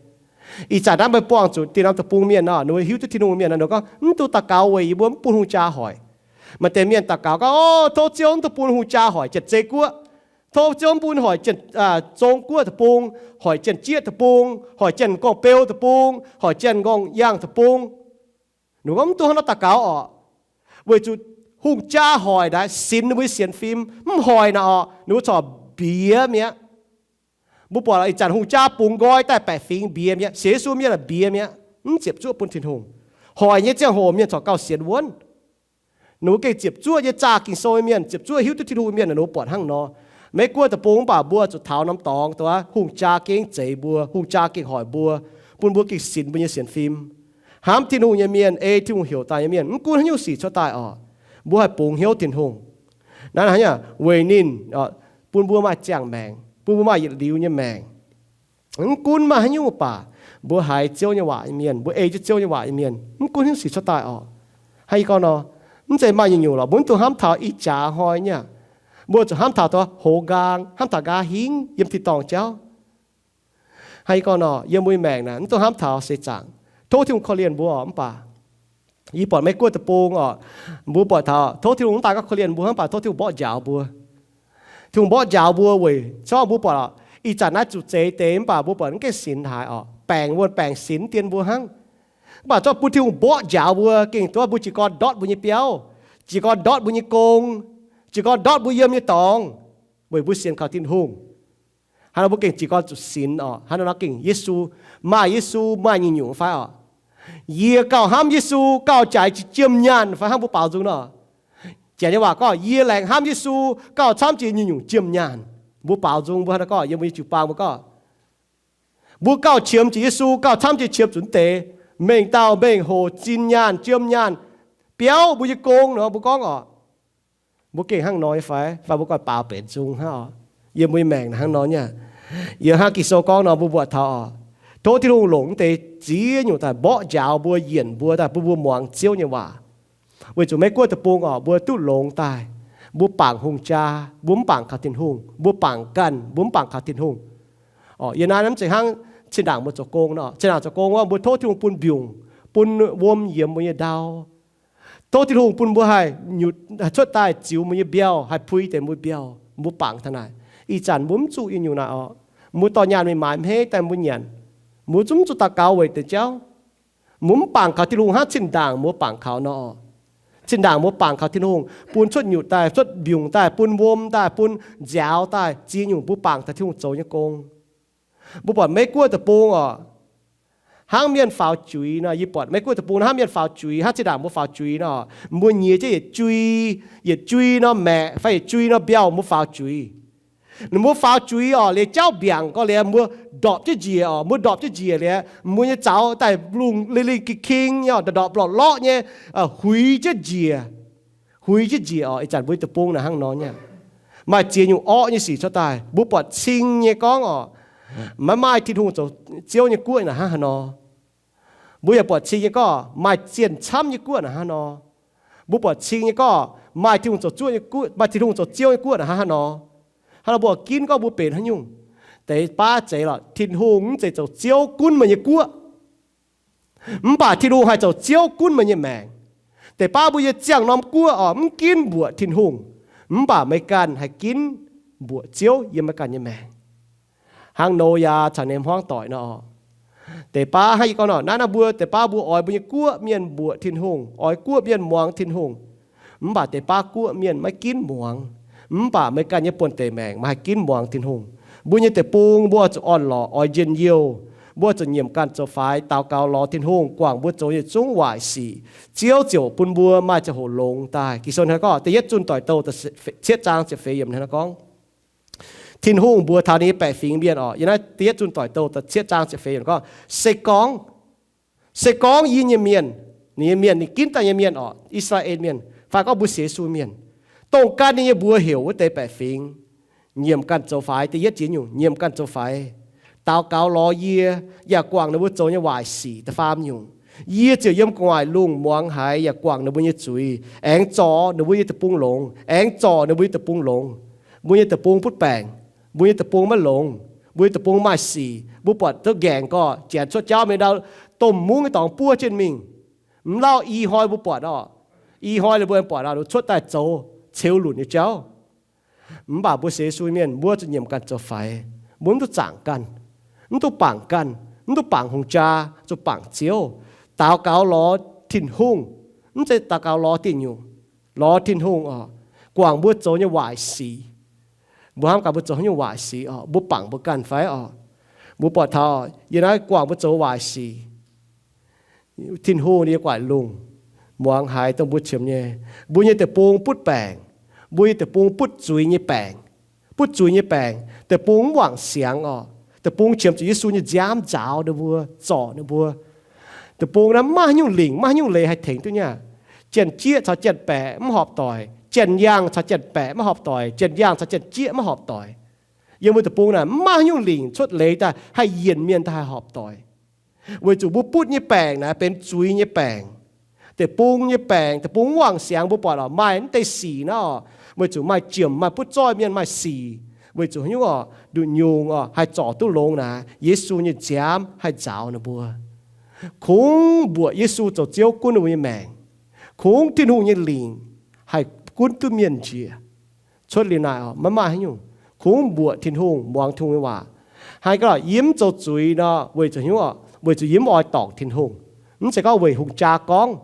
Ih zanc naaiv meih buangh zuqc dieh norm deic-bung mienh nor, ninh mbuo hiuv duqv Tin-Hungh mienh nor, ninh gorngv mv dungx daux gaux weic yie mbuo mv bun hungh jaa hoic. Maaih deix mienh daux gaux gorngv, O, tov Ziouv mv dungx bun hungh jaa hoic janx-zei guoqv. Tov Ziouv mv bun hoic janx, Zong Guoqv deic-bung, hoic janx-jieqv deic-bung, hoic janx-gorngv-beu deic-bung, hoic janx-gorngv-yaangh deic-bung. Ninh gorngv mv dungx hnangv nor daux gaux oc. Weic zuqc hungh jaa hoic naaic sinx ninh mbuo nyei sienx fim. Mv hoic naaic oc, ninh mbuo corc mbiex mi'aqv. Mbuo buatc ih zanc hungh jaa bungx nqoi daaih baeqc fingx mbiex mi'aqv. Sienx Yesu mienh mbiex mi'aqv, mv ziepc zuoqv bun Tin-Hungh. Hoic nyei ziangh hoc mienh corc gauh sienx wuonv. Ninh mbuo gengh ziepc zuoqv nyei zaah Ging-Sou nyei mienh, ziepc zuoqv hiuv duqv Tin-Hungh mienh, ninh mbuo buatc hnangv nor. Meiv Guoqv deic-bung mv baac mbuo zuqc taux norm dorngx dongh hungh jaa gengh zeix mbuo, hungh jaa gengh hoic mbuo, bun mbuo gengh sinx mbuo nyei sienx fim. Hnamv Tin-Hungh nyei mienh, ei Tin-Hungh heuc daaih nyei mienh, mv gunv haaix nyungc sic cuotv daaih oc, mbuo haih bungx hnyouv Tin-Hungh. Naaiv hnangv, weic ninh bun mbuo maaih ziangh maengc, bun mbuo maaih yietc liuz nyei maengc. Mv gunv maaih haaix nyungc baac, mbuo haiz Ziouv nyei waac nyei mienh, mbuo ei jienv Ziouv nyei waac nyei mienh, mv gunv haaix nyungc sic cuotv daaih oc. Hnangv yie gorngv nor, mv zeiz maaih nyungc-nyungc lorqc, mbuo mv dungx hnamv taux ih jaax hnoi nyei. Mbuo zuqc hnamv taux dongh hoz nqaang, hnamv taux nqa'haav hingv yiem tin-dorngh jauv. Hnangv yie gorngv nor, yiem mbuo nyei maengc naaic mv dungx hnamv taux seix zaangc. Tov Tin-Hungh korv-lienh mbuo oc. Mv baac yie buatc Meiv Guoqv deic-bung oc, mbuo buatc taux tov Tin-Hungh mv daaih gorngv korv-lienh mbuo hnangv, mv baac tov Tin-Hungh mborqv njaaux mbuo. Tin-Hungh mborqv njaaux mbuo weic zorqv mbuo buatc oc, ih zanc naaiv zuqc zeix deix mv baac mbuo buatc mv gaengh sinx haaix oc, baengc wuonh baengc sinx dien mbuo hnangv. Mv baac zorqv bun Tin-Hungh mborqv njaaux mbuo gengh duqv mbuo jiez gorn ndortv mbuo nyei biauv, jiez gorn ndortv mbuo nyei gong, jiez gorn ndortv mbuo yiem nyei dorngx, weic mbuo sienx kaux Tin-Hungh. Hnangv nor mbuo gengh jiez gorn zuqc sinx oc. Hnangv nor gengh Yesu, maaih Yesu maaih nyungc-nyungc fai oc? Yie gauh hnamv Yesu gauh jaaix jiex jiem nyaanh fai hnangv mbuo baaux nzung nor? Janx nyei waac gorngv, yie laengz hnamv Yesu gauh camv jiex nyungc-nyungc jiem nyaanh. Mbuo baaux nzung mbuo hnangv naaiv gorngv, yiem mbuo nyei jiu-baang mbuo gorngv, mbuo gauh qiemx jiex Yesu gauh camv jiex qiemx zuqc deix mengh dauh mengh hoc zinh nyaanh jiem nyaanh biauv mbuo nyei gong nor mbuo gorngv oc. Mbuo gengh hnangv nor nyei fai? Fai mbuo ganh baaux benx nzung hnangv oc? Yiem mbuo nyei maengc hnangv nor nyei. Yiem hnangv Ging-Sou gorngv nor mbuo mbuoqc taux oc, tov Tin-Hungh longc deix ziex nyungc daaih mborqv njaaux mbuo, yienc mbuo daaih bun mbuo muangx Ziouv nyei waac. Weic zuqc Meiv-Guoqv deic-bung oc, mbuo duqv longx daaih, mbuo bangc hungh jaa, mbuo mv bangc kaux Tin-Hungh, mbuo bangc ganh, mbuo mv bangc kaux Tin-Hungh. Yiem naaiv mv zeiz hnangv zinh ndaangc mbuo zoux gong nor. Zinh ndaangc zoux gong wuov mbuo tov Tin-Hungh bun mbiungc, bun wuom yiemx mbuo nyei ndau. Tov Tin-Hungh bun mbuo haih nyutc, haih cuotv daaih ziux mbuo nyei mbiauh, haih pui deix mbuo mbiauh, mbuo bangc taux naaic. Ih zanc mbuo mv zuqc yietc nyungc naaic oc. Mbuo dorh nyaanh mingh maaiz hmeiv daaih mbuo nyanc. Mbuo zungv mv zuqc daux gaux weic deix jauv. Mbuo mv bangc kaux Tin-Hungh hnangv zinh ndaangc mbuo bangc kaux nor oc. Zinh ndaangc mbuo bangc kaux Tin-Hungh, bun cuotv nyutc daaih, cuotv mbiungc daaih, bun wuom daaih, bun nziaaux daaih, ziex nyungc mbuo bangc taux Tin-Hungh zoux nyei gong. Mbuo buatc Meiv-Guoqv deic-bung oc, hnangv mienh faaux juiz nor, yie buatc Meiv-Guoqv deic-bung hnangv mienh faaux juiz, hnangv zinh ndaangc mbuo faaux juiz nor, mbuo nyiex jienv yietc jui, yietc jui nor maeqc fai yietc jui nor mbiauh mbuo faaux juiz. Ninh mbuo faaux juiz oc, liuz jauv mbiaangc gorx liuz mbuo ndorpc jienv njiec oc, mbuo ndorpc jienv njiec liuz mbuo nyei zaux daaih lungh lingh lingh ging king nyei oc, ndorpc ndorpc lorqc lorqc nyei, huix jienv njiec, huix jienv njiec oc. Ih zanc mbuo nyei deic-bung naaic hnangv nor nyei. Maaih ziex nyungc orqv nyei sic cuotv daaih. Mbuo buatc cing nyei gorngv oc, maiv maaih Tin-Hungh zoux Ziouv nyei guoqv naaic hnangv haaix nor. Mbuo yaac buatc cing nyei gorngv maaih zienh camv nyei guoqv naaic hnangv haaix nor. Mbuo buatc cing nyei gorngv maaih Tin-Hungh zoux zuoqv nyei guoqv, maaih Tin-Hungh zoux Ziouv nyei guoqv naaic hnangv haaix nor. Hnangv nor mbuo ginv gorngv mbuo benx haaix nyungc. Deix baav zeiz lorqc, Tin-Hungh mv zeiz zoux Ziouv gunv meih nyei guoqv. Mv baac Tin-Hungh haih zoux Ziouv gunv meih nyei maengc. Deix baav mbuo yiem ziangh norm guoqv oc, mv ginv mbuoqc Tin-Hungh, mv baac meih ganh haih ginv mbuoqc Ziouv yiem meih ganh nyei maengc. Hnangv Noyaa caux ninh hmuangv doic nor oc. Deix baav hnangv yie gorngv nor, naaiv naaiv mbuo deix baav mbuo oix mbuo nyei guoqv mienh mbuoqc Tin-Hungh, oix guoqv mienh muangx Tin-Hungh. Mv baac deix baav guoqv mienh maiv ginv muangx. Mv baac meih ganh nyei buonv-deic maengc meih haih ginv muangx Tin-Hungh. Mbuo nyei deic-bung mbuo oix zuqc orn-lorqc, oix njien-youh. Mbuo oix zuqc nyiemc ganh zoux faix, daux gaux lorz Tin-Hungh guangc mbuo zoux nyei zungv waaic sic. Ziouv ziouc bun mbuo maaih ziangh hoc longx daaih. Ging-Sou hnangv gorngv, da'yietv Zunh Doic Douh cietv zaang ziepc feix yiemc hnangv gorngv, Tin-Hungh mbuox taux ninh nyei baeqc fingx mienh oc, yiem naaiv da'yietv Zunh Doic Douh cietv zaang ziepc feix yiemc gorngv, se gorngv, se gorngv yie nyei mienh, ninh nyei mienh, ninh ginv daaih nyei mienh oc, I^saa^laa^en Mienh, fai gorngv mbuo sienx Yesu mienh, dongh gan ninh nyei mbuox heuc wuov deix baeqc fingx, nyiemc ganh zoux faix, da'yietv jiex nyungc, nyiemc ganh zoux faix, daux gaux lorz yie, yaac guangc ninh mbuo zoux nyei waaic sic. Da'faam nyungc, yie ziouc yiem gu'nguaaic lungh muangx haiz yaac guangc ninh mbuo nyei zuiz, aengx zorc ninh mbuo nyei deic-bung longx, aengx zorc ninh mbuo nyei deic-bung longx. Mbuo nyei deic-bung butv baengc, mbuo nyei deic-bung maiv longx, mbuo nyei deic-bung maaih sic. Mbuo buatc duqv nqaengc gorqv, janx cuotv jauv mingh ndau, domh mungv nyei dorngx buov jienv mingh. Mv lauh i hnoi mbuo buatc oc, i hnoi ninh mbuo buatc oc, cuotv daaih zoux ceux lunc nyei jauv. Mv baac mbuo sienx Yesu mienh, mbuo zuqc nyiemc ganh zoux faix. Mbuo mv duqv zaangc ganh, mv duqv bangc ganh, mv duqv bangc hungh jaa, zuqc bangc Ziouv. Daux gaux lorz Tin-Hungh, mv zeiz daux gaux lorz diuh nyungc, lorz Tin-Hungh oc, guangc mbuo zoux nyei waaic sic. Mbuo hnamv gaax mbuo zoux haaix nyungc waaic sic oc, mbuo bangc mbuo ganh fai oc? Mbuo buatc taux yiem naaiv guangc mbuo zoux waaic sic, Tin-Hungh ninh nyei gu'nguaaic lungh muangx haiz dongh mbuo qiemx nyei. Mbuo nyei deic-bung butv baengc, mbuo nyei deic-bung butv zuiz nyei baengc, butv zuiz nyei baengc. Deic-bung mv wangc siangx oc. Deic-bung qiemx zuqc Yesu nyei nziaamv nzaaux ninh mbuo, zorc ninh mbuo. Deic-bung naaiv mv maaih haaix nyungc lingc, mv maaih haaix nyungc leiz haih tengx duqv nyei. Janx-jieqv caux janx-baeqc mv horpc doic, janx-yaangh caux janx-baeqc maiv horpc doic, janx-yaangh caux janx-jieqv maiv horpc doic. Yiem mbuo deic-bung naaic mv maaih haaix nyungc lingc cuotv leiz daaih haih yienc mienh daaih haih horpc doic. Weic zuqc mbuo butv nyei baengc naaiv benx zuiz nyei baengc, deic-bung nyei baengc. Deic-bung mv wangc siangx, mbuo buatc oc, maaih mv deix sic naaiv oc, weic zuqc maaih jiemc, maaih butv zoih mienh maaih sic. Weic zuqc haaix nyungc oc? Nduqc nyungc oc, haih zorc duqv longx naaic, Yesu nyei nziaamv haih nzaaux ninh mbuo. Kungx mbuoqc Yesu zoux Ziouv gunv ninh mbuo nyei maengc. Kungx Tin-Hungh nyei lingc haih gunv duqv mienh njiec. Cuotv liuz naaic oc, maiv maaih haaix nyungc. Kungx mbuoqc Tin-Hungh, muangx Tin-Hungh nyei waac. Hnangv gorngv yie mv zoux zuiz nor, weic zuqc haaix nyungc oc? Weic zuqc yie mv oix dorngc Tin-Hungh. Mv zeiz gorngv weic hungh jaa gorngv,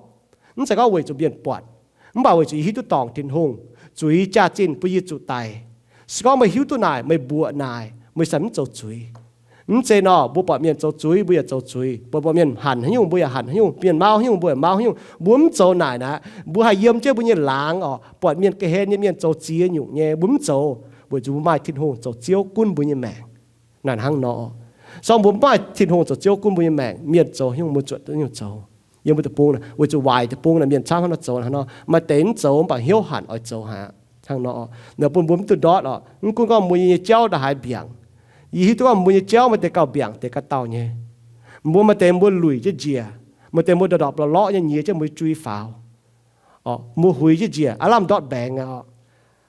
mv zeiz gorngv weic zuqc mienh buatc, mv baac weic zuqc yie hiuv duqv dorngc Tin-Hungh, zuiz jaax-zinh bun yie zuqc daic. Se gorngv meih hiuv duqv naaic, meih mbuoqc naaic, meih se mv zoux zuiz. Mv zeiz nor, mbuo buatc mienh zoux zuiz, mbuo yaac zoux zuiz. Buatc, buatc mienh hanc haaix nyungc, mbuo yaac hanc haaix nyungc. Mienh mau haaix nyungc, mbuo yaac mau haaix nyungc. Mbuo mv zoux naaic naaic, mbuo haih yiem jienv mbuo nyei laangz orqc, buatc mienh ga'hlen nyei mienh zoux ziex nyungc nyei, mbuo mv zoux, weic zuqc mbuo maaih Tin-Hungh zoux Ziouv gunv mbuo nyei maengc. Naaic hnangv nor, sorng mbuo mv maaih Tin-Hungh zoux Ziouv gunv mbuo nyei maengc, mienh zoux haaix nyungc mbuo zuotc haaix nyungc zoux. Yiem mbuo deic-bung naaic, weic zuqc waaic deic-bung naaic mienh camv hnangv nor zoux hnangv nor, maaih deix mv zoux mv baac hnyouv hanc oix zoux aqv. Hnangv nor, naaic bun mbuo mv duqv ndortv orqc. Mv gunv gorngv mbuo nyei jauv ndongc haaix mbiaangc, yie hiuv duqv gorngv mbuo nyei jauv maaih deix gauh mbiaangc, deix gauh dauh nyei. Mbuo maaih deix mbuo luic jienv njiec, maaih deix mbuo ndorpc ndorpc lorqc lorqc nyei nyiex jienv mbuo nyei jui faaux. Mbuo huix jienv njiec aav lamh ndortv mbaengx aqv.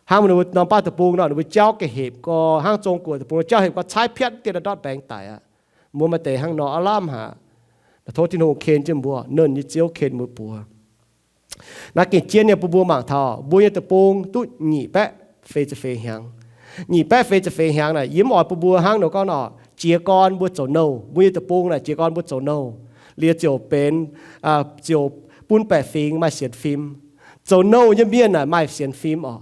Hnangv mbuo norm baav deic-bung nor, ninh mbuo jauv ga'hepc gorx, hnangv Zong-Guoqv deic-bung jauv hepc gorx, caaiv piatv dieh ndortv mbaengx daic aqv. Mbuo maaih deix hnangv nor aav lamh haic. Tov Tin-Hungh ken jienv mbuo, nernh nyei Ziouv ken mbuo buoz. Naaiv gengh jienv nyei bun mbuo mangc taux mbuo nyei deic-bung duqv nyic baeqv feix ziepc feix hnyangx. Nyic baeqv feix ziepc feix hnyangx naaic, yie mv oix bun mbuo hnangv nor gorngv orqc, jiez gorn mbuo zoux nouh. Mbuo nyei deic-bung naaic jiez gorn mbuo zoux nouh, liuz ziouc benx, ziouc bun baeqc fingx maaih sienx fim. Zoux nouh nyei mienh naaic maaih sienx fim orqc.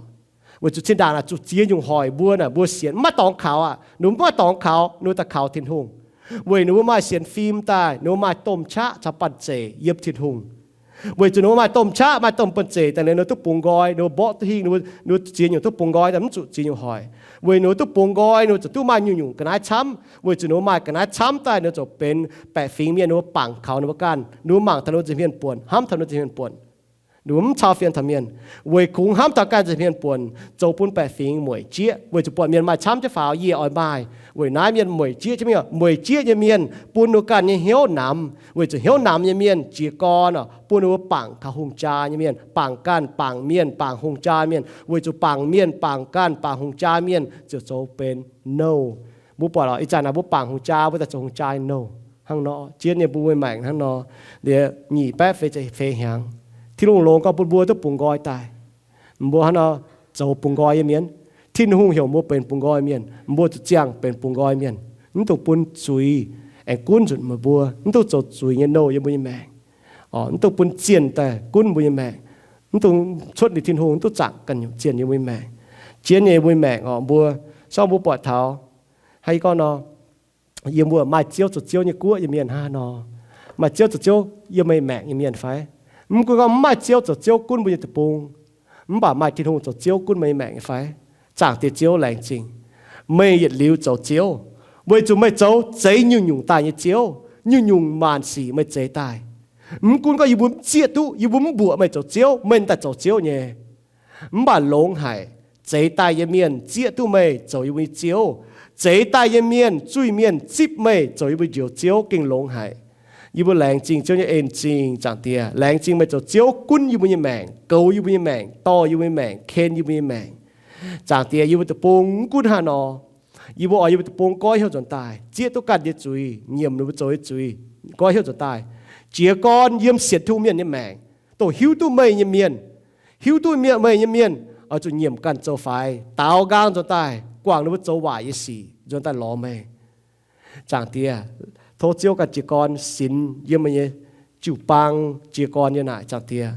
Weic zuqc zinh ndaangc naaic zuqc ziex nyungc hoic mbuo naaic mbuo sienx mv maaih dorngx kaux aqv. Ninh mbuo mv maaih dorngx kaux, ninh mbuo daaih kaux Tin-Hungh. Weic ninh mbuo maaih sienx fim daaih, ninh mbuo maaih domh qaqv caux banh zeic yiem Tin-Hungh. Weic zuqc ninh mbuo maaih domh qaqv, maaih domh banh zeic daaih liuz, ninh mbuo duqv bungx nqoi, ninh mbuo mborqv duqv hingh, ninh mbuo ziex nyungc duqv bungx nqoi, mv zuqc ziex nyungc hoic. Weic ninh mbuo duqv bungx nqoi, ninh mbuo ziouc duqv maaih nyungc-nyungc ga'naaiv camv. Weic zuqc ninh mbuo maaih ga'naaiv camv daaih, ninh mbuo ziouc benx baeqc fingx mienh, ninh mbuo bangc kaux ninh mbuo ganh. Ninh mbuo mangc taux ninh mbuo nza'hmien buonc, hnamv taux ninh mbuo nza'hmien buonc. Ninh mbuo mv cau fienx taux mienh, weic kungx hnamv taux ganh nza'hmien buonc, zoux bun baeqc fingx mueic jieqv. Weic zuqc buatc mienh maaih camv jienv faaux, yie oix maaih. Weic naaiv mienh mueic jieqv jienv mingh, mueic jieqv nyei mienh bun ninh ganh nyei hnyouv namx. Weic zuqc hnyouv namx nyei mienh jiez gorn orqc, bun ninh mbuo bangc taux hungh jaa nyei mienh, bangc ganh, bangc mienh, bangc hungh jaa mienh. Weic zuqc bangc mienh, bangc ganh, bangc hungh jaa mienh ziouc zoux benx nouh. Mbuo buatc orqc, ih zanc naaic mbuo bangc hungh jaa, mbuo daaih zoux hungh jaa nouh. Hnangv nor, jienv nyei mbuo nyei maengc hnangv nor, liuz nyic baeqv feix ziepc feix hnyangx, Tin-Hungh longx gorngv bun mbuo duqv bungx nqoi daaih. Mbuo hnangv nor zoux bungx nqoi nyei mienh. Tin-Hungh heuc mbuo benx bungx nqoi mienh, mbuo zuqc ziangh benx bungx nqoi mienh. Mv dungx bun zuiz aengx gunv nzunc meih mbuo. Mv dungx zoux zuiz nyei nouh yiem mbuo nyei maengc. Orqc, mv dungx bun zienh daaih gunv mbuo nyei maengc. Mv dungx cuotv liuz Tin-Hungh, mv dungx zaangc ganh nyungc zienh yiem mbuo nyei maengc. Jienv nyei mbuo nyei maengc orqc, mbuo, sorng mbuo buatc taux, haaix gorngv nor, yiem mbuo maaih Ziouv zoux Ziouv nyei guoqv nyei mienh hnangv haaix nor? Maaih Ziouv zoux Ziouv yiem meih maengc nyei mienh fai? Mv gunv gorngv mv maaih Ziouv zoux Ziouv gunv mbuo nyei deic-bung, mv baac maaih Tin-Hungh zoux Ziouv gunv meih nyei maengc nyei fai? Zaangc Diex Ziouv, laengz zingh meih yietc liuz zoux Ziouv, weic zuqc meih zoux zeix nyungc-nyungc daaih nyei Ziouv. Nyungc-nyungc maanc sic meih zeix daaih. Mv gunv gorngv yie mbuo mv zieqv duqv, yie mbuo mv mbuoqc meih zoux Ziouv, meih daaih zoux Ziouv nyei. Mv baac longx haic, zeix daaih nyei mienh zieqv duqv meih zoux yie mbuo nyei Ziouv. Zeix daaih nyei mienh, zuiz mienh zipv meih zoux yie mbuo njoux Ziouv gengh longx haic. Yie mbuo laengz zingh Ziouv nyei en-zingh, Zaangc Diex. Laengz zingh meih zoux Ziouv gunv yie mbuo nyei maengc, goux yie mbuo nyei maengc, dorh yie mbuo nyei maengc, ken yie mbuo nyei maengc. Zaangc Diex, yie mbuo deic-bung mv gunv haaix nor, yie mbuo oix yie mbuo deic-bung goiv hnyouv nzuonx daaih, zieqv duqv ganh nyei zuiz, nyiemc ninh mbuo zoux nyei zuiz, goiv hnyouv nzuonx daaih, jiez gorn yiem sienx Tin-Hungh mienh nyei maengc, dongh hiuv duqv meih nyei mienh, hiuv duqv mienh, meih nyei mienh, oix zuqc nyiemc ganh zoux faix, daaux nqaang nzuonx daaih, guangc ninh mbuo zoux waaic nyei sic, nzuonx daaih lorz meih. Zaangc Diex, tov Ziouv ganh jiez gorn sinx yiem meih nyei jiu-baang jiez gorn nyei naaic, Zaangc Diex,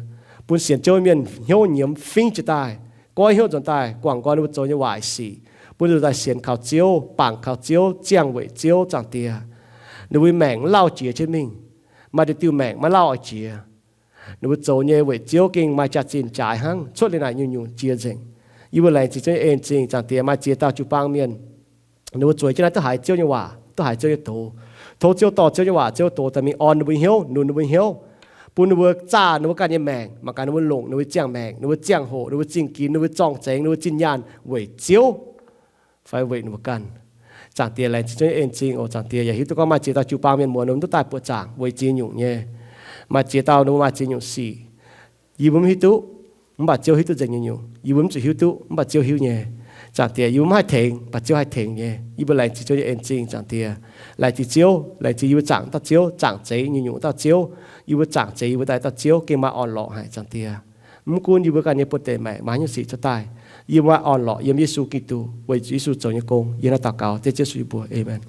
bun sienx Ziouv mienh hnyouv nyiemz fingv jiez daaih, goiv hnyouv nzuonx daaih, guangc nqoi ninh mbuo zoux nyei waaic sic, bun ninh mbuo daaih sienx kaux Ziouv, bangc kaux Ziouv, ziangh weic Ziouv, Zaangc Diex. Ninh mbuo nyei maengc mv lauh jiex jienv mingh. Maaih diuh diuh maengc maiv lauh oix jiex. Ninh mbuo zoux nyei weic Ziouv gengh maaih jaax-zinh jaaix hnangv, cuotv liuz naaic nyungc-nyungc jiex nzengc. Yie mbuo laengz zingh Ziouv nyei en-zingh, Zaangc Diex, maaih ziex dauh jiu-baang mienh, ninh mbuo zueiz jienv naaiv duqv haiz Ziouv nyei waac, duqv haiz Ziouv nyei doz. Tov Ziouv dorh Ziouv nyei waac, Ziouv doz daaih mingh orn ninh mbuo hnyouv, nunc ninh mbuo hnyouv, bun ninh mbuo zaah ninh mbuo ganh nyei maengc, mangc gaax ninh mbuo longc ninh mbuo ziangh maengc, ninh mbuo ziangh hoc, ninh mbuo zingh ginx, ninh mbuo zorng-zengx, ninh mbuo zinh nyaanh weic Ziouv fai weic ninh mbuo ganh. Zaangc Diex, laengz zingh Ziouv nyei en-zingh oc. Zaangc Diex, yaac hiuv duqv gorngv maaih ziex dauh jiu-baang mienh muoz ninh mbuo duqv daaih buoqc zaangc weic ziex nyungc nyei. Maaih ziex dauh ninh mbuo maaih ziex nyungc sic, yie mbuo mv hiuv duqv, mv baac Ziouv hiuv duqv nzengc nyungc-nyungc. Yie mbuo mv zuqc hiuv duqv, mv baac Ziouv hiuv nyei. Zaangc Diex, yie mbuo mv haih tengx, mv baac Ziouv haih tengx nyei. Yie mbuo laengz zingh Ziouv nyei en-zingh, Zaangc Diex. Laengz zingh Ziouv, laengz zingh yie mbuo zaangc dauh Ziouv, zaangc zeix nyungc-nyungc dauh Ziouv. Yie mbuo zaangc zeix yie mbuo daaih dauh Ziouv gengh maaih orn-lorqc haic, Zaangc Diex. Mv gunv yie mbuo ganh nyei buoz-deic maengc maaih haaix nyungc sic cuotv daaih, yie mbuo maaih orn-lorqc yiem Yesu Giduc, weic zuqc Yesu zoux nyei gong. Yie hnangv naaiv daux gaux dengv Ziouv Yesu nyei mbuox. Aamen.